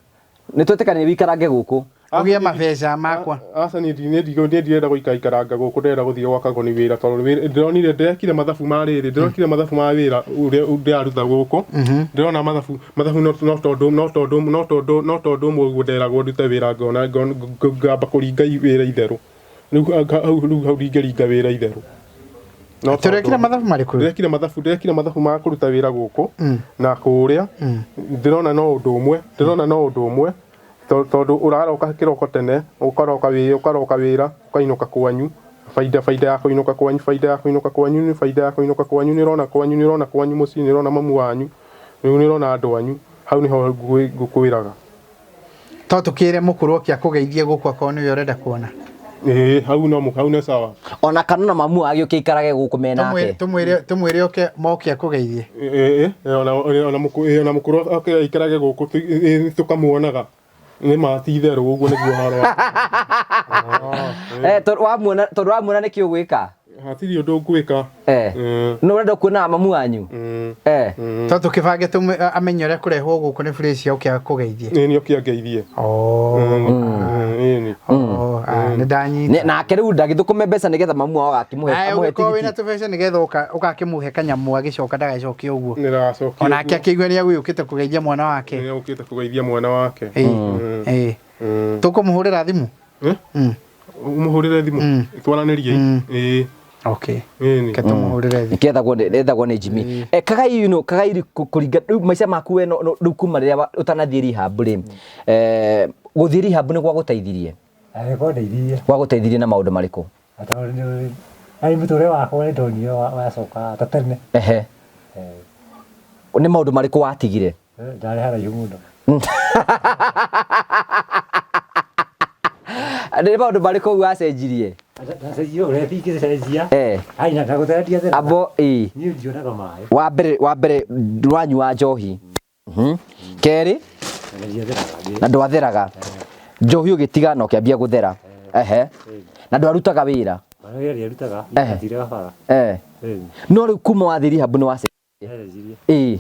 Nĩ twetĩkanĩire wĩikarange gũkũ. Ũgĩe mabeca makwa. Aca niĩ niĩ ndirenda gũikaikaranga gũkũ ndĩrenda gũthiĩ gwakagwo nĩ wĩra tondũ ndĩronire ndĩrekire mathabu ma rĩrĩ ndĩrekire mathabu ma wĩra ũrĩa ndĩraruta gũkũ ndĩrona mathabu mathabu no no tondũ no tondũ no tondũ no tondũ ũmwe ũguo nderagwo ndute wĩra ngona ngamba kũringa wĩra itherũ rĩu hau rĩu hau ndingĩringa wĩra itherũ. No Tũrekire mathabu marĩkũ? Ndĩrekire mathabu ndĩrekire mathabu ma kũruta wĩra gũkũ na kũrĩa ndĩrona no ũndũ ũmwe ndĩrona no ũndũ ũmwe tondũ ũraroka kĩroko tene ũkaroka wĩra ũkaroka wĩra ũkainũka kwanyu baida baida ya kũinũka kwanyu baida ya kũinũka kwanyu nĩ baida ya kũinũka kwanyu nĩ ũrona kwanyu nĩ ũrona kwanyu mũciĩ nĩ ũrona mamu wanyu rĩu nĩ ũrona andũ anyu hau nĩho ngũkwĩraga. To tũkĩre mũkũrũ oke akũgeithie gũkũ akorwo nĩwe ũrenda kuona. Ĩĩ hau no hau nĩ sawa. Ona kana na mamu agĩũke aikarage gũkũ menake. Tũmwĩre tũmwĩre oke moke akũgeithie. Ĩĩ ona ona mũkũrũ ona mũkũrũ oke aikarage gũkũ tũkamuonaga. Nĩ ma ti itherũ ũguo nĩguo ũhoro wa. Eh tondũ wamuona tondũ wamuona nĩkĩ ũgwĩka? Hatirĩ ũndũ ngwĩka. Eh. No ũrenda kuona mamu wanyu? Eh. To tũkĩbange amenye ũrĩa kũrehwo gũkũ nĩ fresh oke akũgeithie. Ĩĩ nĩ oke angeithie. Ĩĩ. Nĩ ndanyita. Nake rĩu ndagĩthũkũme mbeca nĩgetha mamu wao agakĩmũhe Aya amũhe ũngĩkorwo wĩna tigiti. tũbeca nĩgetha ũgakĩmũhe kanyamũ agĩcoka ndagacoke ũguo. Nĩndagacokia. Onake akĩigua nĩ agũgĩũkĩte kũgeithia mwana wake. Nĩ agũkĩte kũgeithia mwana wake. Ĩĩ. Tũkũmũhũrĩra thimũ? Ũmũhũrĩre thimũ? Twaranĩrie. Ĩĩ. Okay. Ĩĩ. Reke tũmũhũrĩre thimũ. Kethagwo nĩ ethagwo nĩ Jimmy. Eh Kagai you know Kagai kũringa rĩu maica maku we no rĩu kuma rĩrĩa ũtanathiĩ rehab rĩ. Eh gũthiĩ rehab nĩ gwagũteithirie? Nĩ kwandeithirie. Gwagũteithirie na maũndũ marĩkũ? Tondũ nĩ arĩ mũtũrĩre wakwa nĩ ndonire wacoka ta tene. Ehe. Nĩ maũndũ marĩkũ watigire? Ndarĩ haraihu mũno. Nĩ maũndũ marĩkũ wacenjirie? Ndacenjirie ũrĩa ingĩcenjia. Eh. Ai na ndagũtera ndiatheraga. Abo ĩĩ. Niĩ ndionaga maĩ. Wa mbere wa mbere ndwanyua njohi. Kerĩ Na ndiatheraga. na ndwatheraga. Njohi ũgĩtiga na ũkĩambia gũthera. Ehe. Na ndwarutaga wĩra. Mana wĩra ndiarutaga. Ehe. Ndatiraga bara. Eh. No rĩu kuma wathiĩ rehab nĩ wacenjirie. Ndacenjirie. Ĩĩ.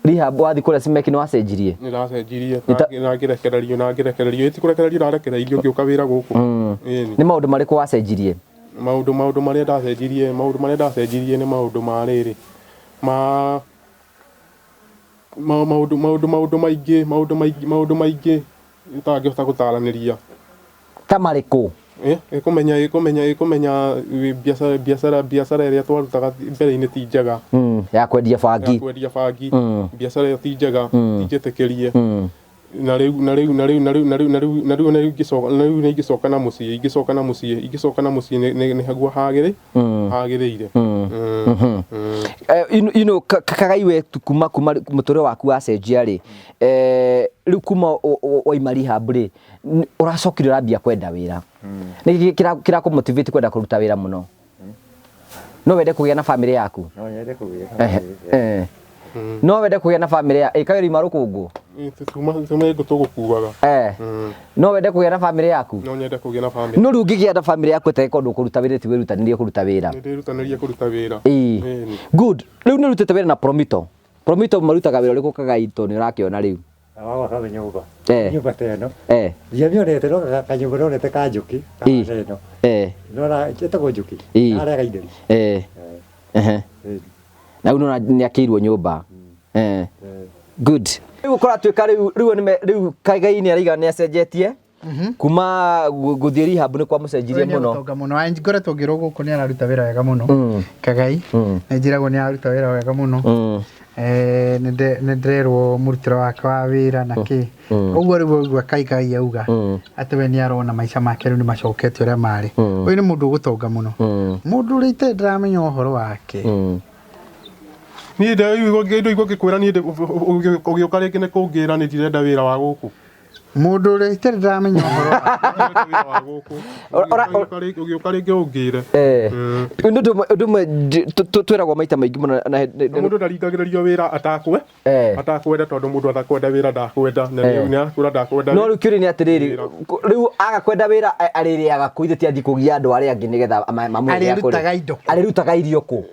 Rehab wathiĩ kũrĩa Cimek nĩ wacenjirie. Nĩ ndacenjirie na ngĩrekererio na ngĩrekererio ĩĩ ti kũrekererio ndarekereirio ngĩũka wĩra gũkũ. Ĩĩ. Nĩ maũndũ marĩkũ wacenjirie? Maũndũ maũndũ marĩa ndacenjirie maũndũ marĩa ndacenjirie nĩ maũndũ ma rĩrĩ ma maũndũ maũndũ maũndũ maingĩ maũndũ maingĩ maũndũ maingĩ ũtangĩhota gũtaranĩria. Ta marĩkũ? Ĩkũmenya ĩkũmenya ĩkũmenya biacara biacara biacara ĩrĩa twarutaga mbere-inĩ ti njega. Ya kwendia bangi. Ya kwendia bangi. Biacara ĩyo ti njega, ti njĩtĩkĩrie. Na rĩu na rĩu na rĩu na rĩu na rĩu na rĩu na rĩu na ingĩcoka na rĩu ingĩcoka na mũciĩ ingĩcoka na mũciĩ ingĩcoka na mũciĩ nĩ haguo hagĩrĩ hagĩrĩire. You know Kagai we kuma kuma mũtũrĩre waku wacenjia rĩ rĩu kuma waima rehab rĩ ũracokire ũrambia kwenda wĩra. Nĩkĩ kĩrakũ motivate kwenda kũruta wĩra mũno? No wende kũgĩa na famĩlĩ yaku? No nyende kũgĩa na famĩlĩ. No wende kũgĩa na famĩlĩ ya ĩĩ Kagai uma rũkũngũ? Tuma ngũ tũgũkuaga. No wende kũgĩa na famĩlĩ yaku? No nyende kũgĩa na famĩlĩ. No rĩu ũngĩgĩa na famĩlĩ yaku atĩa angĩkorwo ndũkũruta wĩra ti wĩrutanĩrie kũruta wĩra? Nĩ ndĩrutanĩrie kũruta wĩra. Ĩĩ. Good. Rĩu nĩ ũrutĩte wĩra na Promito. Promito marutaga wĩra ũrĩkũ Kagai tondũ nĩ ũrakĩona rĩu? Wa gwaka nyũmba. Eh. Nyũmba ta ĩno. Eh. Ndiamĩonete no kanyũmba nonete ka njũkĩ. Ĩĩ. Kana ĩno. Eh. Nona ĩtagwo njũkĩ. Ĩĩ. Karĩa gaitheri. Eh. Ehe. Na rĩu nĩwona nĩakĩirwo nyũmba. Eh. Good. Rĩu kũratuĩka rĩu rĩu nĩme rĩu Kaigai nĩ araiga nĩ acenjetie kuma gũthiĩ rehab nĩ kwamũcenjirie mũno. Gũtonga mũno. Ai, ngoretwo ngĩrwo gũkũ nĩ araruta wĩra wega mũno. Kagai. Nĩ njĩragwo nĩ araruta wĩra wega mũno. Eh, nĩ ndĩrerwo mũrutĩre wake wa wĩra na kĩ. Ũguo rĩu ũguo Kaigai auga atĩ we nĩ arona maica make rĩu nĩ macokete ũrĩa marĩ. Ũyũ nĩ mũndũ ũgũtonga mũno. Mũndũ ũrĩa itarĩ ndĩramenya ũhoro wake. Niĩ ndĩraigua ngĩkwĩra niĩ ũgĩũka rĩngĩ nĩ kũngĩra nĩ ndirenda wĩra wa gũkũ. Mũndũ ũrĩa itarĩ ndĩramenya ũhoro wake. Ndirenda wĩra wa gũkũ. Ũgĩũka rĩngĩ ũngĩre. Eh. Nĩ ũndũ ũmwe twĩragwo maita maingĩ mũno na Mũndũ ndaringagĩrĩrio wĩra atakwe. Eh. Atakwenda tondũ mũndũ atakwenda wĩra ndakwenda. Na nĩ akwĩra ndakwenda. No rĩu kĩũria nĩ atĩrĩrĩ, rĩu aga kwenda wĩra arĩrĩaga kũ? Ithe ti athiĩ kũgia andũ arĩa angĩ nĩgetha mamũhe gĩa kũrĩa. Arĩrutaga indo kũ? Arĩrutaga irio kũ?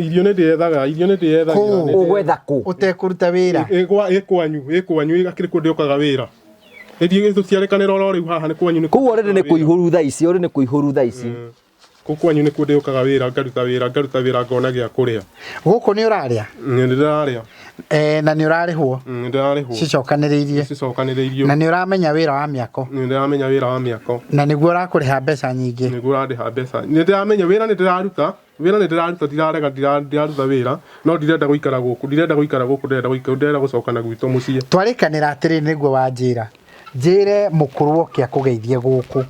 Irio nĩ ndĩethaga, irio nĩ ndĩethaga. Kũ? Ũgwetha kũ? Ũtekũruta wĩra. Ĩ kwanyu, ĩ kwanyu akĩrĩ kũ ndĩũkaga wĩra. Ĩthiĩ tũciarĩkanĩra oro rĩu haha nĩ kwanyu nĩ Kũu already nĩ kũihũru thaa ici, already nĩ kũihũru thaa ici. Kũu kwanyu nĩkuo ndĩũkaga wĩra, ngaruta wĩra, ngaruta wĩra ngona gĩa kũrĩa. Gũkũ nĩ ũrarĩa? Nĩ ndĩrarĩa. Eh, na nĩ ũrarĩhwo? Nĩ ndĩrarĩhwo. Cicokanĩrĩirie? Cicokanĩrĩirio. Na nĩ ũramenya wĩra wa mĩako? Nĩ ndĩramenya wĩra wa mĩako. Na nĩguo ũrakũrĩha mbeca nyingĩ? Nĩguo ũrandĩha mbeca. Nĩ ndĩramenya wĩra nĩ ndĩraruta, wĩra nĩ ndĩraruta ndirarega ndiraruta wĩra, no ndirenda gũikara gũkũ, ndirenda gũikara gũkũ, ndĩrenda gũikara, ndĩrenda gũcoka na gwitũ mũciĩ. Twarĩkanĩra atĩrĩ nĩguo wanjĩra, njĩre mũkũrũ oke akũgeithie gũkũ.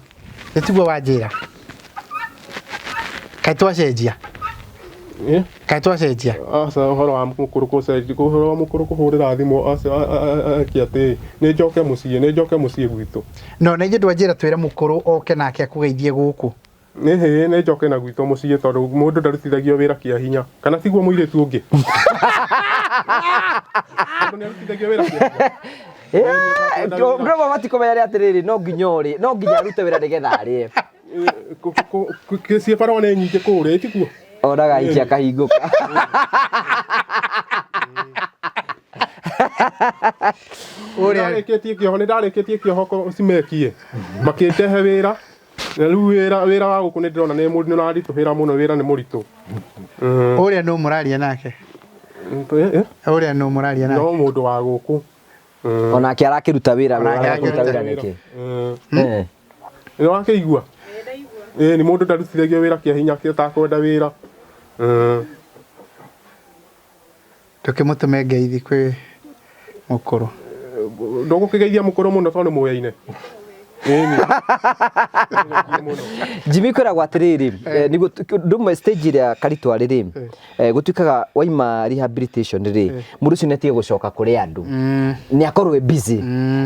Nĩ tiguo wanjĩra? Kaĩ twacenjia? Kaĩ twacenjia? Aca ũhoro wa mũkũrũ gũcenjia, ũhoro wa mũkũrũ kũhũrĩra thimũ aca eke atĩ nĩ njoke mũciĩ, nĩ njoke mũciĩ gwitũ. No na ithuĩ ndwanjĩra twĩre mũkũrũ oke nake akũgeithie gũkũ. Nĩ hĩ nĩ njoke na gwitũ mũciĩ tondũ mũndũ ndarutithagio wĩra kĩa hinya. Kana tiguo mũirĩtu ũngĩ? Mũndũ nĩ arutithagio wĩra kĩa hinya. Ndũrĩ matikomenya nĩ atĩrĩrĩ, no nginya ũrĩe, no nginya arute wĩra nĩgetha arĩe. Ciĩbarũa nĩ nyingĩ kũrĩa, tiguo? Onaga aikia akahingũka. Nĩndarĩkĩtie kĩoho, nĩndarĩkĩtie kĩoho cimekie. Makĩndehe wĩra. Na rĩu wĩra wĩra wa gũkũ nĩ ndĩrona nĩ nĩ ũranditũhĩra mũno, wĩra nĩ mũritũ. Ũrĩa nũ mũraria nake? Ũrĩa nũ mũraria nake? No mũndũ wa gũkũ. Onake arakĩruta wĩra, Onake arakĩruta wĩra arakĩruta nĩkĩ? Eh. Nĩ wakĩigua? Ĩĩ nĩ mũndũ ndarutithagio wĩra kĩa hinya atakwenda wĩra. Tũkĩmũtũme ngeithi kwĩ mũkũrũ. Ndũgũkĩgeithia mũkũrũ mũno tondũ nĩ mũyaine. Ĩni. Jimmy kwĩragwo atĩrĩrĩ, nĩguo ndũmwe stage ĩrĩa Karitũ arĩ rĩ, gũtuĩkaga waima rehabilitation rĩ, mũndũ ũcio nĩ atige gũcoka kũrĩ andũ. Nĩ akorwo e busy.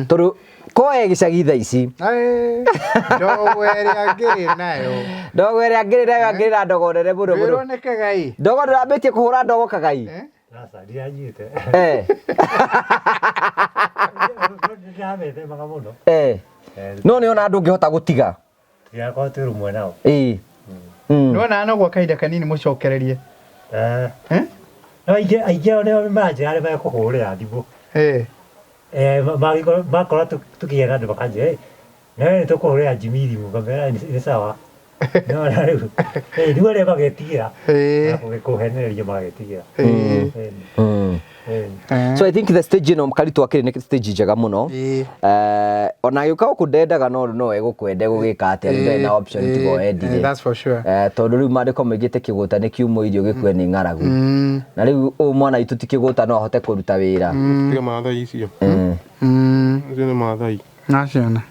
Tondũ ko e gĩcagi thaa ici. Ndogo ĩrĩa ngĩrĩ nayo. Ndogo ĩrĩa ngĩrĩ nayo angĩrĩ na ndogo nene mũno mũno. Wĩrwo nĩ Kagai. Ndogo ndũrambĩtie kũhũra ndogo Kagai? Aca, ndiranyuĩte. Eh. Ndĩramethemaga mũno. Eh. No nĩ ona ndũngĩhota gũtiga. Tũtirakorwo twĩ rũmwe nao. Ĩĩ. Nĩwona no gwa kahinda kanini mũcokererie. Eh. No aingĩ aingĩ ao nĩo maranjĩra arĩa mekũhũrĩra thimũ. Eh. Eh, mangĩkorwo makora tũkĩgĩa na andũ makanjĩra, "Hey, nawe nĩ tũkũhũrĩra Jimmy thimũ," ngamera nĩ sawa. No na rĩu, eh, rĩu arĩa magetigĩra, Eh. kũhenererio magetigĩra. Eh. Eh. So I think the stage ĩno Karitũ akĩrĩ nĩ stage njega mũno. Eh, ona agĩũka gũkũ ndendaga no no egũkwende gũgĩka atĩa rĩu ndarĩ na option tiga o endire. That's for sure. Eh, tondũ rĩu maandĩko maigĩte kĩgũta nĩ kiumo irio gĩkue nĩ ng'aragu. Na rĩu ũyũ mwana witũ ti kĩgũta no ahote kũruta wĩra. Tiga Maathai icio. Icio nĩ Maathai. Naciona.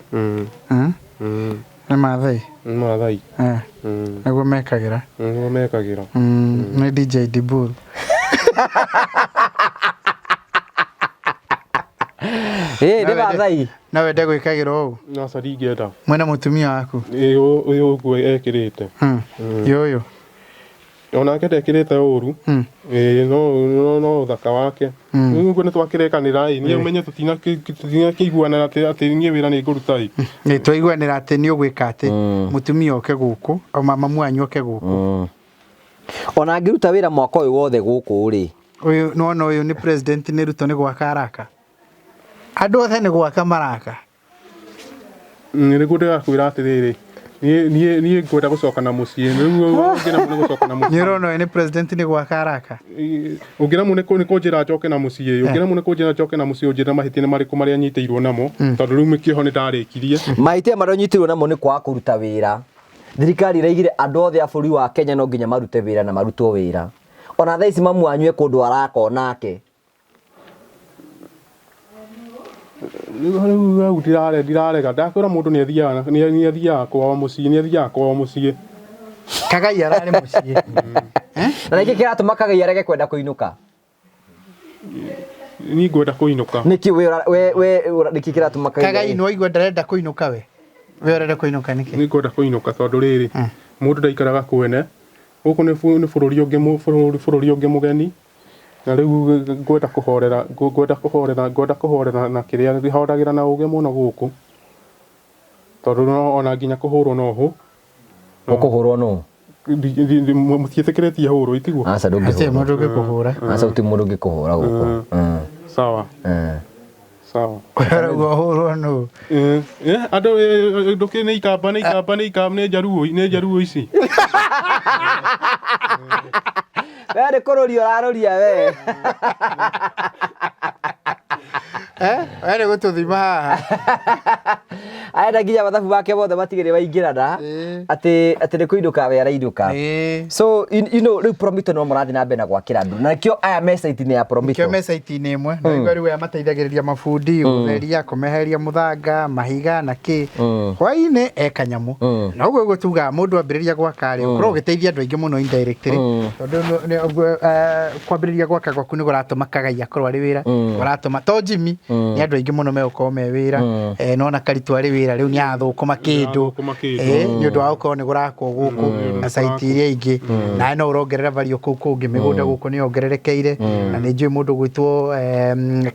Nĩ Maathai. Nĩ Maathai. Eh. Nĩguo mekagĩra. Nĩguo mekagĩra. Nĩ DJ Dibul. Ĩĩ nĩ Maathai. No wende gwĩkagĩrwo ũũ? Aca ndingĩenda. Mwĩna mũtumia waku? Ĩĩ ũyũ ũguo ekĩrĩte. Yũyũ. Onake ndekĩrĩte ũru. Ĩĩ no no no ũthaka wake. Rĩu ũguo nĩ twakĩrĩkanĩra ĩ, niĩ ũmenye tũtinakĩiguanĩra atĩ atĩ niĩ wĩra nĩ ngũruta ĩ. Nĩ twaiguanĩra atĩ nĩ ũgwĩka atĩ mũtumia oke gũkũ, o mama wanyu oke gũkũ. Ona angĩruta wĩra mwaka ũyũ wothe gũkũ rĩ. Ũyũ nĩwona ũyũ nĩ president nĩ Ruto nĩ gwaka araka. Andũ othe nĩ gwaka maraka. Nĩguo ndĩrakwĩra atĩrĩrĩ, Niĩ ngwenda gũcoka na mũciĩ rĩu. Ũngĩremwo nĩ gũcoka na Nĩ mũciĩ, ũrona ũyũ nĩ president nĩ gwaka araka. Ũngĩremwo nĩ kũnjĩra njoke na mũciĩ, ũngĩremwo nĩ kũnjĩra njoke na mũciĩ, ũnjĩre mahĩtia nĩ marĩkũ marĩa nyitĩirwo namo, tondũ rĩu mĩkĩoho nĩ ndarĩkirie. Mahĩtia marĩa ũnyitirwo namo nĩ kwaga kũruta wĩra. Thirikari ĩraigire andũ othe a bũrũri wa Kenya no nginya marute wĩra na marutwo wĩra. Ona thaa ici mamu wanyu e kũndũ araka onake. Rĩu hau ndirarega, ndakwĩra mũndũ nĩ athiaga kwao mũciĩ, nĩ athiaga kwao mũciĩ. Kagai ararĩ mũciĩ. Na nĩkĩ kĩratũma Kagai arege kwenda kũinũka? Niĩ ngwenda kũinũka. Nĩkĩ we nĩkĩ kĩratũma Kagai Kagai? Nĩ waigua ndarenda kũinũka. We ũrenda kũinũka nĩkĩ? Nĩ ngwenda kũinũka tondũ rĩrĩ, mũndũ ndaikaraga kwene gũkũ, nĩ bũrũri ũngĩ, bũrũri ũngĩ mũgeni, na rĩu ngwenda kũhorera, ngwenda kũhorera na kĩrĩa horagĩra na ũgĩ mũno gũkũ, tondũ no ona nginya kũhũrwo no hũ. Ũkũhũrwo nũ? Mũtiĩtĩkĩrĩtie hũrwo, itiguo? Aca, Hatirĩ ndũngĩhũrwo. Mũndũ ũngĩkũhũra. Aca, gũtirĩ mũndũ ũngĩkũhũra gũkũ. Sawa. Sawa. Ũrauga ũhũrwo nũ? Andũ ndũkĩ nĩ ikamba, nĩ ikamba, nĩ ikamba, nĩ njaruo, nĩ njaruo ici. We nĩ kũrũria ũrarũria we. Eh, we nĩ gũtũthima haha. Arenda nginya mathabu make mothe matigĩrĩ waingĩrana. Atĩ nĩ kũinũka we arainũka. So you know rĩu Promito no mũrathiĩ na mbere na gwakĩra andũ, na nĩkĩo aya me site-inĩ ya Promito. Nĩkĩo me site-inĩ ĩmwe na igua rĩu aya mateithagĩrĩria mabundi gũtheria, kũmeheria mũthanga, mahiga na kĩ. Hwaĩ-inĩ e kanyamũ na ũguo ũguo tugaga mũndũ ambĩrĩria gwaka rĩ, ũkorwo ũgĩteithia andũ aingĩ mũno indirectly, tondũ kwambĩrĩria gwaka gwaku nĩ kũratũma Kagai akorwo arĩ wĩra, kũratũma to Jimmy, nĩ andũ aingĩ mũno megũkorwo me wĩra. Nona Karitũ arĩ wĩra rĩu, nĩ arathũkũma kĩndũ. Nĩarathũkũma kĩndũ. Nĩ ũndũ wa gũkorwo nĩ kũrakwo gũkũ na site iria ingĩ, nawe no ũrongerera value kũu kũngĩ. Mĩgũnda gũkũ nĩ yongererekeire, na nĩ njũĩ mũndũ gwĩtwo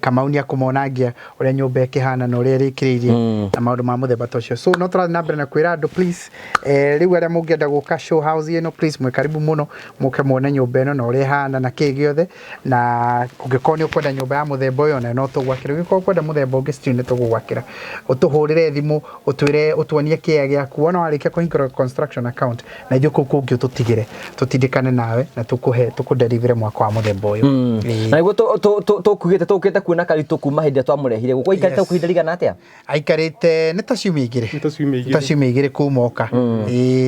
Kamau nĩ akũmonangia ũrĩa nyũmba ĩkĩhana na ũrĩa ĩrĩkĩrĩirie na maũndũ ma mũthemba ta ũcio. So no tũrathiĩ na mbere na kwĩra andũ, please, rĩu arĩa mũngĩenda gũka show house ĩno, please, mwĩ karibu mũno, mũke muone nyũmba ĩno na ũrĩa ĩhana na kĩ gĩothe. Na ũngĩkorwo nĩ ũkwenda nyũmba ya mũthemba ũyũ, ona no tũgwakĩra. Ũngĩkorwo ũkwenda mũthemba ũngĩ, still nĩ tũgũgwakĩra. Ũtũhũrĩre thimũ, ũtwĩre, ũtuonie kĩea gĩaku. Wona warĩkia kũhingũra construction account, na ithuĩ kũu kũngĩ ũtũtigĩre tũtindĩkane nawe na tũkũhe, tũkũderivere mwaka wa mũthemba ũyũ. Na nĩguo tũkugĩte tũkĩte kuona Karitũ kuma hĩndĩ ĩrĩa twamũrehire gũkũ. Aikarĩte gũkũ ihinda rigana atĩa? Aikarĩte nĩ ta ciumia 2. Nĩ ta ciumia 2. Ta 2. ciumia 2 kuma oka.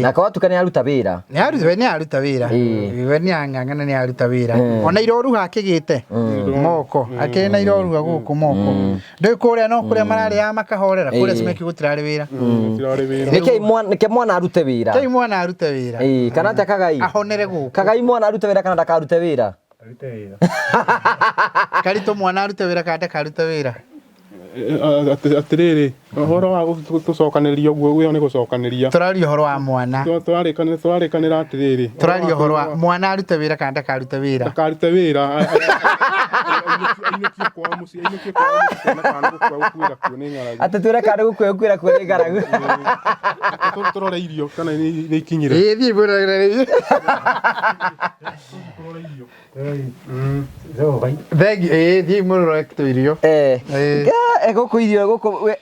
Nake watuĩka nĩ aruta wĩra. Nĩ aruta, we nĩ aruta wĩra. We nĩ ang'ang'ana, nĩ aruta wĩra. Ona iroruha akĩgĩte moko, akĩrĩ na iroruha gũkũ moko. Ndũĩ kũrĩa no kũrĩa mararĩaga makahorera kũrĩa. Cimeki gũtirarĩ wĩra. Tirarĩ wĩra. Nĩke mwana arute wĩra. Kei mwana arute wĩra. Kana atĩa, Kagai? Ahonere gũkũ. Kagai, mwana arute wĩra kana ndakarute wĩra? Arute wĩra. Karitũ, mwana arute wĩra kana ndakarute wĩra? Atĩrĩrĩ, ũhoro wa gũcokanĩria ũguo, ĩyo nĩ gũcokanĩria. Tũraria ũhoro wa mwana. Tũrarĩkanĩra atĩrĩrĩ, Tũraria ũhoro wa mwana arute wĩra kana ndakarute wĩra. Ndakarute wĩra, ainũkio kwao mũciĩ, ainũkio kwao mũciĩ, tũone kana nĩ gũkua gũkuĩra kuo nĩ ng'aragu. Atĩ twĩre kana nĩ gũkua gũkuĩra kuo nĩ ng'aragu. Reke tũrore irio kana nĩ ikinyire. Ĩĩ, thiĩ mwĩrorere. Tũrore irio. Thengi, ĩĩ, thiĩ mũrore tũirio. Gũkũ irio gũkũ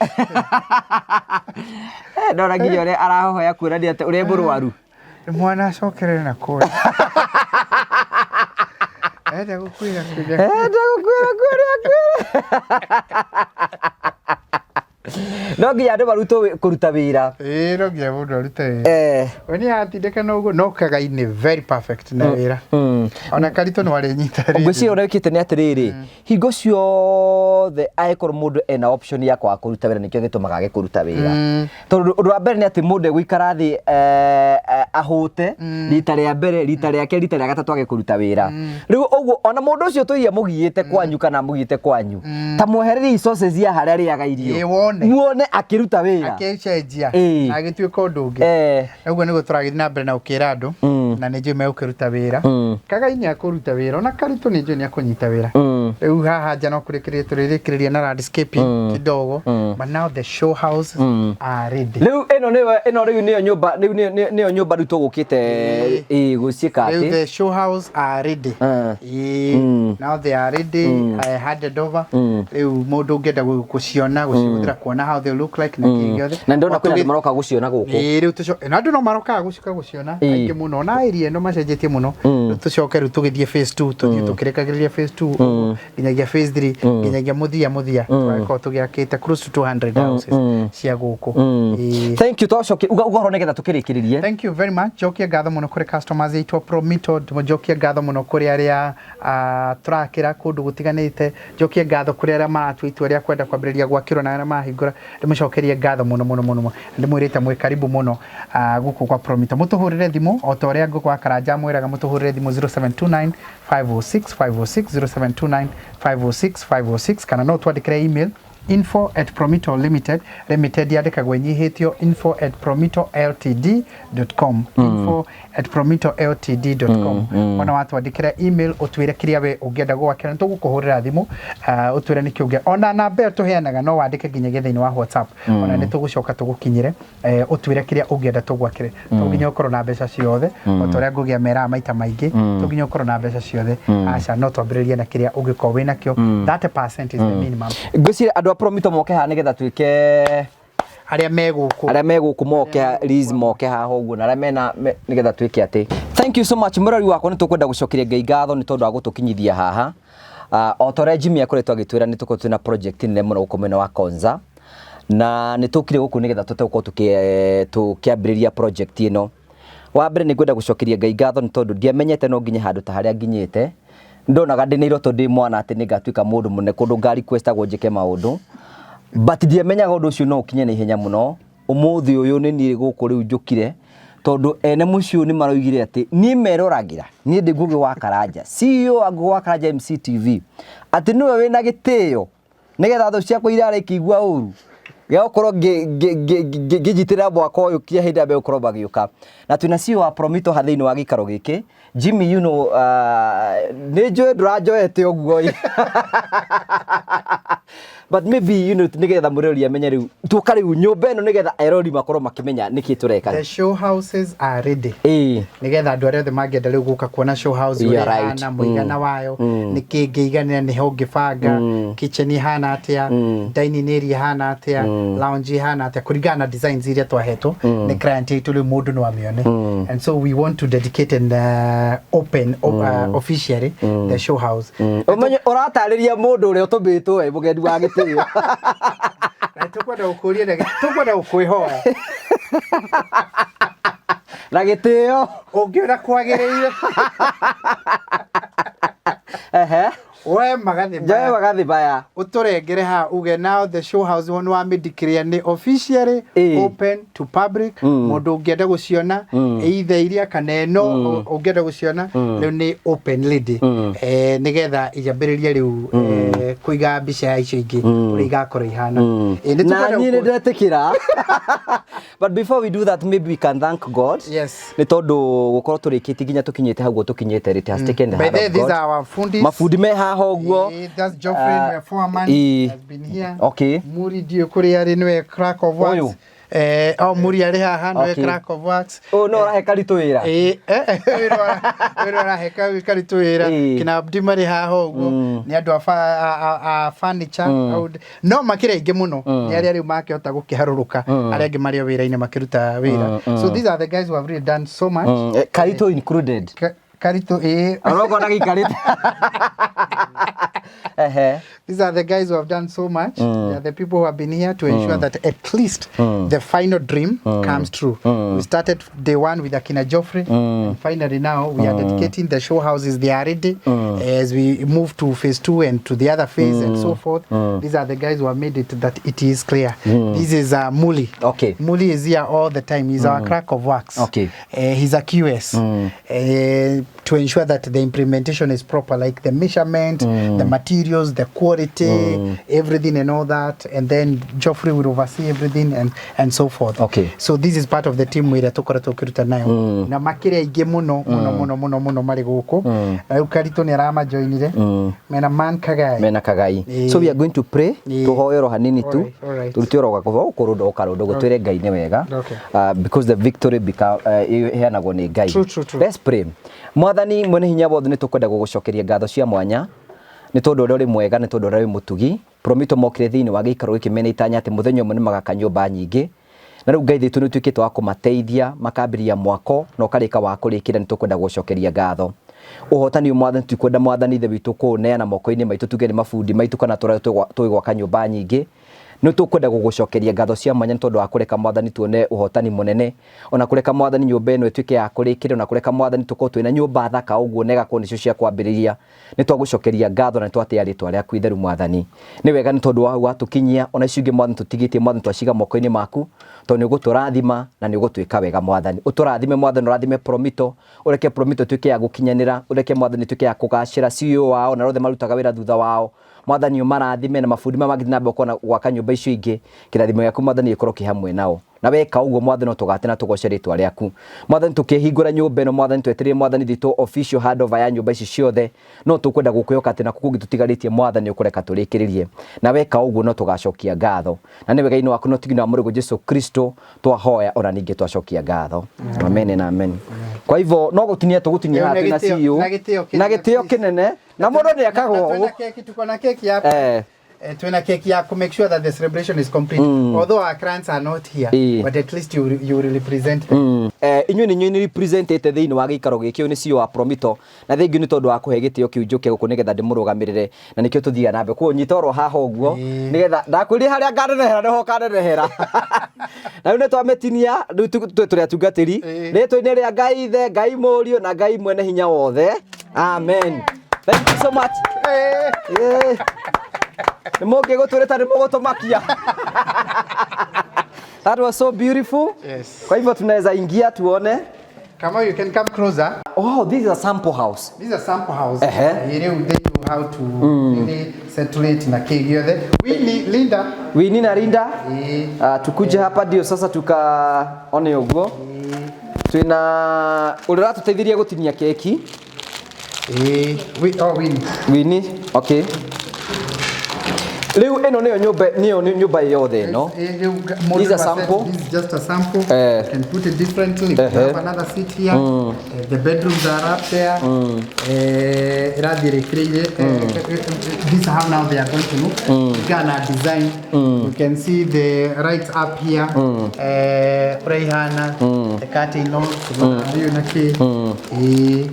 ndona nginya ũrĩa arahoya kuonania atĩ ũrĩa mũrwaru. Mwana acokerere na kũrĩa enda gũkuĩra kũrĩa. Enda gũkuĩra kũrĩa kwĩra. No nginya andũ marutwo kũruta wĩra. Ĩĩ, no nginya mũndũ arute wĩra. We nĩ atindĩka ũguo, no Kagai nĩ very perfect na wĩra. Ona Karitũ nĩ warĩnyita. Ngwĩciria ũrĩa wĩkĩte nĩ atĩrĩrĩ, hingo ciothe angĩkorwo mũndũ ena option ya kwaga kũruta wĩra, nĩkĩo gĩtũmaga age kũruta wĩra, tondũ ũndũ wa mbere nĩ atĩ mũndũ egũikara thĩ ahũte rita rĩa mbere, rita rĩa kerĩ, rita rĩa gatatũ age kũruta wĩra. Rĩu ũguo ona mũndũ ũcio tũiye mũgiĩte kwanyu kana mũgiĩte kwanyu, ta mwehererie sources ya harĩa arĩaga irio. Ĩĩ, wone. Muone akĩruta wĩra. Akĩcenjia na agĩtuĩka ũndũ ũngĩ. Ũguo nĩguo tũragĩthiĩ na mbere na gũkĩra andũ. Na nĩ njũĩ megũkĩruta wĩra. Kagai nĩ akũruta wĩra, ona Karitũ nĩ njũĩ nĩ akũnyita wĩra. Rĩu haha nja no kũrĩkĩrĩria tũrĩrĩkĩrĩria na landscaping kidogo, but now the show house are ready. Rĩu ĩno nĩyo, ĩno rĩu nĩyo nyũmba, rĩu nĩyo nyũmba rĩu tũgũkĩte ĩ gũciĩka Rĩu atĩ the show house are ready. Ĩĩ, now they are ready. I handed over. Rĩu mũndũ ũngĩenda gũciona, gũcihũthĩra, kuona how they look like na kĩĩ gĩothe. Na ndĩrona kwĩna andũ maroka gũciona gũkũ. Ĩĩ, rĩu tũcoke na andũ no marokaga gũcoka gũciona aingĩ mũno, na area ĩno macenjetie mũno. Rĩu tũcoke rĩu tũgĩthiĩ phase 2, tũthiĩ tũkĩrekagĩrĩria phase 2 nginyagia phase 3, nginyagia mũthia mũthia tũgakorwo tũgĩakĩte close to 200 houses cia gũkũ. Ĩĩ. Thank you. Twacoke uga ũhoro nĩgetha tũkĩrĩkĩrĩrie. Thank you very much. Njokie ngatho mũno kũrĩ customers aitũ a Promito, njokie ngatho mũno kũrĩ arĩa tũrakĩra kũndũ gũtiganĩte, njokie ngatho kũrĩ arĩa maratua itua rĩa kwenda kwambĩrĩria gwakĩrwo na arĩa marahingũra, ndĩmũcokerie ngatho mũno mũno mũno mũno. Ndĩmwĩrĩte mwĩ karibu mũno gũkũ kwa Promito. Mũtũhũrĩre thimũ o ta ũrĩa Ngũkũ wa Karanja mwĩraga, mũtũhũrĩre thimũ 0729 506 506, 0729 506 506, kana no twandĩkĩre email info at promito limited, limited yandĩkagwo ĩnyihĩtio, info at promito ltd com, info at promito ltd com. Ona watwandĩkĩra email ũtwĩre kĩrĩa we ũngĩenda gwakĩra, nĩ tũgũkũhũrĩra thimũ, ũtwĩre nĩkĩ ũngĩ, ona namba ĩyo tũheanaga no wandĩke nginyagia thĩinĩ wa WhatsApp, ona nĩ tũgũcoka tũgũkinyĩre, ũtwĩre kĩrĩa ũngĩenda tũgwakĩre. To nginya ũkorwo na mbeca ciothe, o ta ũrĩa ngũgĩa meraga maita maingĩ, to nginya ũkorwo na mbeca ciothe, aca, no twambĩrĩrie na kĩrĩa ũngĩkorwo wĩ nakĩo. 30% is the minimum. Ngwĩciria andũ a Promito moke haha nĩgetha twĩke Arĩa me gũkũ. Arĩa me gũkũ moke, Liz moke haha ũguo, na arĩa mena nĩgetha twĩke atĩ. Thank you so much, mũrori wakwa. Nĩ tũkwenda gũcokeria Ngai ngatho nĩ tondũ wa gũtũkinyithia haha. O ta ũrĩa Jimmy akoretwo agĩtwĩra, nĩ tũkoretwo twĩna project nene mũno gũkũ mwena wa Konza, na nĩ tũkire gũkũ nĩgetha tũhote gũkorwo tũkĩambĩrĩria project ĩno. Wa mbere nĩ ngwenda gũcokeria Ngai ngatho nĩ tondũ ndiamenyete no nginye handũ ta harĩa nginyĩte. Ndonaga ndĩ na iroto ndĩ mwana atĩ nĩ ngatuĩka mũndũ mũnene kũndũ nga requestagwo njĩke maũndũ, but ndiamenyaga ũndũ ũcio no ũkinye na ihenya mũno. Ũmũthĩ ũyũ nĩ niĩ gũkũ rĩu njũkire tondũ ene mũciĩ ũyũ nĩ maroigire atĩ niĩ meroragĩra niĩ ndĩ Ngũgĩ wa Karanja, CEO wa Ngũgĩ wa Karanja MCTV, atĩ nĩwe wĩna gĩtĩo nĩgetha thũ ciakwa irarĩ ikĩigua ũru gĩa gũkorwo ngĩnyitĩrĩra mwaka ũyũ kinya hĩndĩ ĩrĩa megũkorwo magĩũka. Na twĩna CEO wa Promito ha thĩinĩ wa gĩikaro gĩkĩ. Jimmy, you know, nĩ njũĩ ndũranjoete ũguo, but maybe you know, nĩgetha mũrori amenye rĩu tuoka rĩu nyũmba ĩno nĩgetha erori makorwo makĩmenya nĩkĩ tũreka. The show houses are ready. Nigetha andũ arĩa othe mangĩenda rĩu gũka kuona show house You ũrĩa are right. ĩhana, mũigana wayo, nĩkĩ ĩngĩiganĩra, nĩho ũngĩbanga kitchen ihana atĩa, dining area ihana atĩa, lounge ihana atĩa, kũringana na designs iria twahetwo nĩ client itũ, rĩu mũndũ no amĩone. And so we want to dedicate and open officially the show house. Ũmenye ũratarĩria mũndũ ũrĩa ũtũmĩtwo we mũgeni wa gĩtĩo. Na tũkwenda gũkũria na tũkwenda gũkwĩhoya na gĩtĩo ũngĩona kwagĩrĩire we magathĩ njoe maya magathĩ maya ũtũrengere haha uge now the show house nĩ wa mĩdeclare nĩ officially open to public. Mũndũ ũngĩenda gũciona, either iria kana ĩno ũngĩenda gũciona, rĩu nĩ open lady, nĩgetha iambĩrĩrie rĩu kũiga mbica ya icio ingĩ ũrĩa igakorwo ihana. Nĩ Na tũkwenda niĩ nĩ ndetĩkĩra, but before we do that, maybe we can thank God Yes. nĩ tondũ gũkorwo tũrĩkĩtie nginya tũkinyĩte hau ũguo tũkinyĩte, it has taken the By hand the of these God. are our fundis. Mabundi me haha ũguo. That's Geoffrey, the foreman, has been here. Muri ndiũ kũrĩa arĩ, nĩwe clerk of works. Ũyũ? Oh, Muri arĩ haha, nĩwe clerk of works. Ũyũ no ũrahe Karitũ wĩra. Ĩĩ, wĩra ũrahe Karitũ wĩra. Kina Abdi marĩ haha ũguo, nĩ andũ a furniture, no makĩrĩ aingĩ mũno, nĩ arĩa rĩu makĩhota gũkĩharũrũka, arĩa angĩ marĩ o wĩra-inĩ makĩruta wĩra. So these are the guys who have really done so much. Karitũ included. Karitũ, ĩĩ. Ũrokona gĩikarĩte. Ehe. These are the guys who have done so much. They are the people who have been here to ensure that at least the final dream comes true. We started day one with Akina Joffrey, and finally now we are dedicating the show houses. They are ready as we move to phase two and to the other phase and so forth. These are the guys who have made it that it is clear. This is Muli. Muli is here all the time. He's our clerk of works. He's a QS. To ensure that the implementation is proper, like the measurement, the materials, the quality. quality, everything and all that, and then Geoffrey will oversee everything and so forth. Okay. So this is part of the team ĩrĩa tũkoretwo tũkĩruta nayo na makĩrĩ aingĩ mũno mũno mũno mũno mũno marĩ gũkũ na rĩu Karitũ nĩ aramajoinire mena man Kagai. Mena Kagai. Ĩĩ. So we are going to pray. Ĩĩ. Tuhoe oro hanini tu. Alright, alright. Turute oro gakuba ukurundo ukarundo gutwire Ngai nĩ wega. Okay. Because the victory iheanagwo nĩ Ngai. True, true, true. Let's pray. Mwathani mwene hinya wothe, nĩ tũkwenda gũgũcokeria ngatho cia mwanya nĩ tondũ ũrĩa ũrĩ mwega, nĩ tondũ ũrĩa wĩ mũtugi. Promito mokire thĩinĩ wa gĩikaro gĩkĩ mena itanya atĩ mũthenya ũmwe nĩ magaka nyũmba nyingĩ, na rĩu Ngai witũ nĩ ũtuĩkĩte wa kũmateithia makambĩrĩria mwako na ũkarĩka wa kũrĩkĩra. Nĩ tũkwenda gũgũcokeria ngatho ũhotani ũyũ, Mwathani. Tutikwenda, Mwathani Ithe witũ, kũũneana moko-inĩ maitũ tuge nĩ mabundi maitũ kana tũrĩa tũĩ gwaka nyũmba nyingĩ. Nĩ tũkwenda gũgũcokeria ngatho cia mwanya nĩ tondũ wa kũreka, Mwathani, tuone ũhotani mũnene, ona kũreka, Mwathani, nyũmba ĩno ĩtuĩke ya kũrĩkĩra, ona kũreka, Mwathani, tũkorwo twĩna nyũmba thaka ũguo na ĩgakorwo nĩcio cia kwambĩrĩria. Nĩ twagũcokeria ngatho na nĩ twatĩa rĩtwa rĩaku itheru. Mwathani, nĩ wega nĩ tondũ wa hau watũkinyia. Ona icio ingĩ, Mwathani, tũtigĩtie, Mwathani, twaciga moko-inĩ maku tondũ nĩ ũgũtũrathima na nĩ ũgũtwĩka wega. Mwathani, ũtũrathime. Mwathani, ũrathime Promito, ũreke Promito ĩtuĩke ya gũkinyanĩra, ũreke, Mwathani, ĩtuĩke ya kũgacĩra. CEO wao na othe marutaga wĩra thutha wao, Mwathani, ũmarathime, na mabundi maya mangĩthiĩ na mbere kuona gwaka nyũmba icio ingĩ, kĩrathimo gĩaku, Mwathani, gĩkorwo kĩ hamwe nao. Na weka ũguo, Mwathani, no tũgate na tũgoce rĩtwa rĩaku. Mwathani, tũkĩhingũra nyũmba ĩno, Mwathani, twetereire, Mwathani witũ, official handover ya nyũmba ici ciothe, no tũkwenda gũkwĩhoka atĩ naku kũngĩ tũtigarĩtie, Mwathani, ũkũreka tũrĩkĩrĩrie, na weka ũguo no tũgacokia ngatho, na nĩ wega-inĩ waku no tigino wa mũrĩgo Jesu Kristo twahoya ona ningĩ twacokia ngatho. Amen na amen. Kwa hivyo no gũtinia tũgũtinia haha Na twĩna gĩtĩo- CEO na gĩtĩo kĩnene, na gĩtĩo kĩnene, na mũndũ nĩ ekagwo Na twĩna ũũ. keki, tuko na keki hapa. Eh. Twĩna keki ya ku make sure that the celebration is complete, although our clients are not here, but at least you will represent them. Inyuĩ nĩ inyuĩ nĩ representĩte thĩinĩ wa gĩikaro gĩkĩ. Ũyũ nĩ CEO wa Promito, na thengiũ nĩ tondũ wa kũhe gĩtĩo kĩu njũke gũkũ nĩgetha ndĩmũrũgamĩrĩre, na nĩkĩo tũthiaga na mbere. Koguo nyita oro haha ũguo nĩgetha ndakwĩrire harĩa nganenehera nĩho ũkanenehera. Na rĩu nĩ twamĩtinia rĩu tũrĩ atungatĩri rĩtwa-inĩ rĩa Ngai Ithe, Ngai Mũriũ na Ngai mwene hinya wothe. Amen. Thank you so much. Yeah. Nĩ mũngĩgũtwĩrĩta nĩ mũgũtũmakia. That was so beautiful. Yes. Kwa hivyo tunaweza ingia tuone. Kama you can come closer. Oh, this is a sample house. This is a sample house. Ehe. Rĩu they know how to really settle it na kĩ gĩothe. Winnie, Linda. Winnie na Linda. Ĩĩ. Tukuje hapa ndio sasa tukaone ũguo. Twina ũrĩa ũratũteithirie gũtinia keki. Ĩĩ. Oh, Winnie. Winnie, okay. Rĩu ĩno nĩyo nyũmba, nĩyo nyũmba yothe ĩno. This This is a sample. This is just a sample. Eh. You can put it differently. We Eh. have another seat here. The bedrooms are up there. Ĩrathiĩ ĩrĩkĩrĩire. This is how now they are going to look. Ghana design. You can see the lights up here. Ũrĩa ihana. The curtain rods. Ũrĩa na kĩ. Ĩĩ.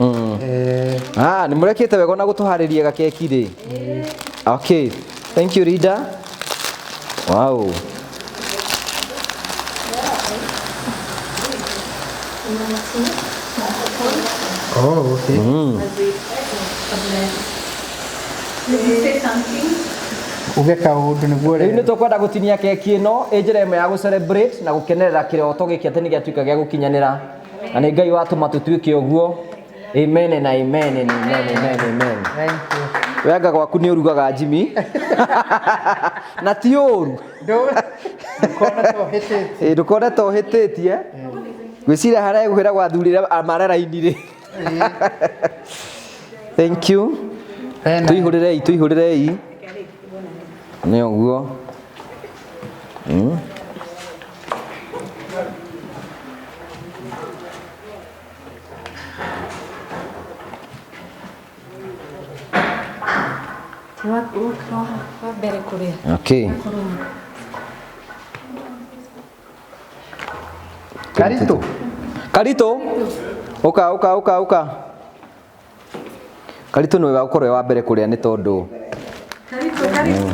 Ah, nĩ mũrekĩte wega ona gũtũharĩria gakeki rĩ. Okay. Thank you, Rita. Wow. Oh, okay. Did you say something? Uge kaũndũ nĩguo Rĩu nĩ rĩu. tũkwenda gũtinia keki ĩno ĩ njĩra ĩmwe ya gũ celebrate na gũkenerera kĩroto gĩkĩ atĩ nĩ gĩatuĩka gĩa gũkinyanĩra, na nĩ Ngai watũma tũtuĩke ũguo. Amen na amen and amen, amen, amen. Thank you. Wenga gwaku nĩ ũrugaga, Jimmy, na ti ũru. Ndũkona ta ũhĩtĩtie. Ĩ, ndũkone ta ũhĩtĩtie. Ngwĩciria harĩa ĩgũkwĩra gwathurire marera-inĩ rĩ. Thank you. Hena. Tũihũrĩrei, tũihũrĩrei nĩ ũguo. Wa mbere kũrĩa. Okay. Karitũ. Karitũ, ũka, ũka, ũka, ũka. Karitũ nĩwe wa gũkorwo wa mbere kũrĩa nĩ tondũ Karibu, karibu.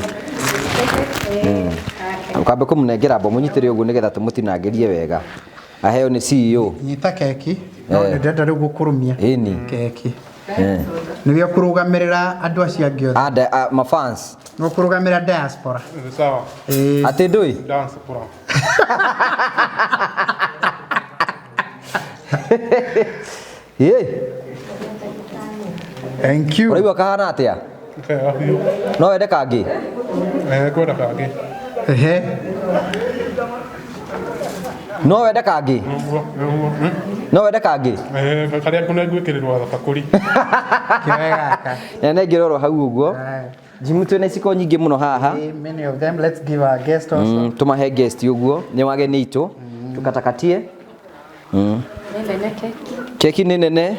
Ũkambe kũmũnengera mbo mũnyitĩre ũguo nĩgetha tũmũtinangĩrie wega aheo nĩ CEO. Nyita keki. No Eh. ndĩrenda rĩu gũkũrũmia. Ĩni. Keki. Eh. Nĩwe ũkũrũgamĩrĩra andũ acio angĩ othe. Anda mafans. Nĩwe ũkũrũgamĩrĩra diaspora. Nĩ sawa. Ĩĩ. Atĩ ndũĩ. Diaspora. Ĩ. Thank you. Ũraigua kahana atĩa? Kega biũ. No wende kangĩ? Eh, ngwenda kangĩ. Ehe. No wende kangĩ? Nĩguo, nĩguo. No wende kangĩ? Eh, karĩa ngũne ngwĩkĩrĩrwo gabakũri. Kĩoe gaka. Na nengĩrorwo hau ũguo. Aye. Jimu twĩna iciko nyingĩ mũno haha. Eh, Many of them. Let's give our guest also. Tũmahe guest ũguo nĩ wageni itũ tũkatakatie. Nĩ nene keki. Keki nĩ nene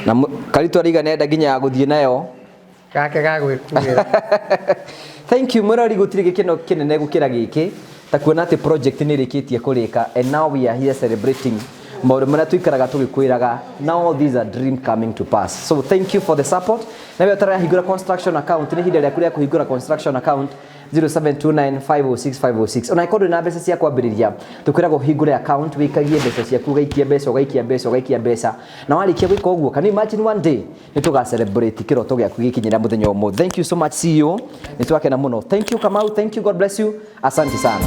na Karitũ araiga nĩenda nginya ya gũthiĩ nayo. Gake ga gwĩkuĩra. Thank you mwĩrori, gũtirĩ gĩkeno kĩnene gũkĩra gĩkĩ ta kuona atĩ project nĩ ĩrĩkĩtie kũrĩka, and now we are here celebrating maũndũ marĩa tũikaraga tũgĩkwĩraga. Now these are dream coming to pass, so thank you for the support. Na we ũtarahingũra construction account, nĩ ihinda rĩaku rĩa kũhingũra construction account 0729506506. Ona ĩkorwo ndũrĩ na mbeca cia kwambĩrĩria, tũkwĩraga ũhingũre account, wĩikagie mbeca ciaku, ũgaikia mbeca, ũgaikia mbeca, ũgaikia mbeca, na warĩkia gwĩka ũguo, can you imagine one day nĩ tũga celebrate kĩroto gĩaku gĩkinyĩra mũthenya ũmũthĩ. Thank you so much, CEO, nĩ twakena mũno. Thank you, Kamau. Thank you, God bless you, asante sana.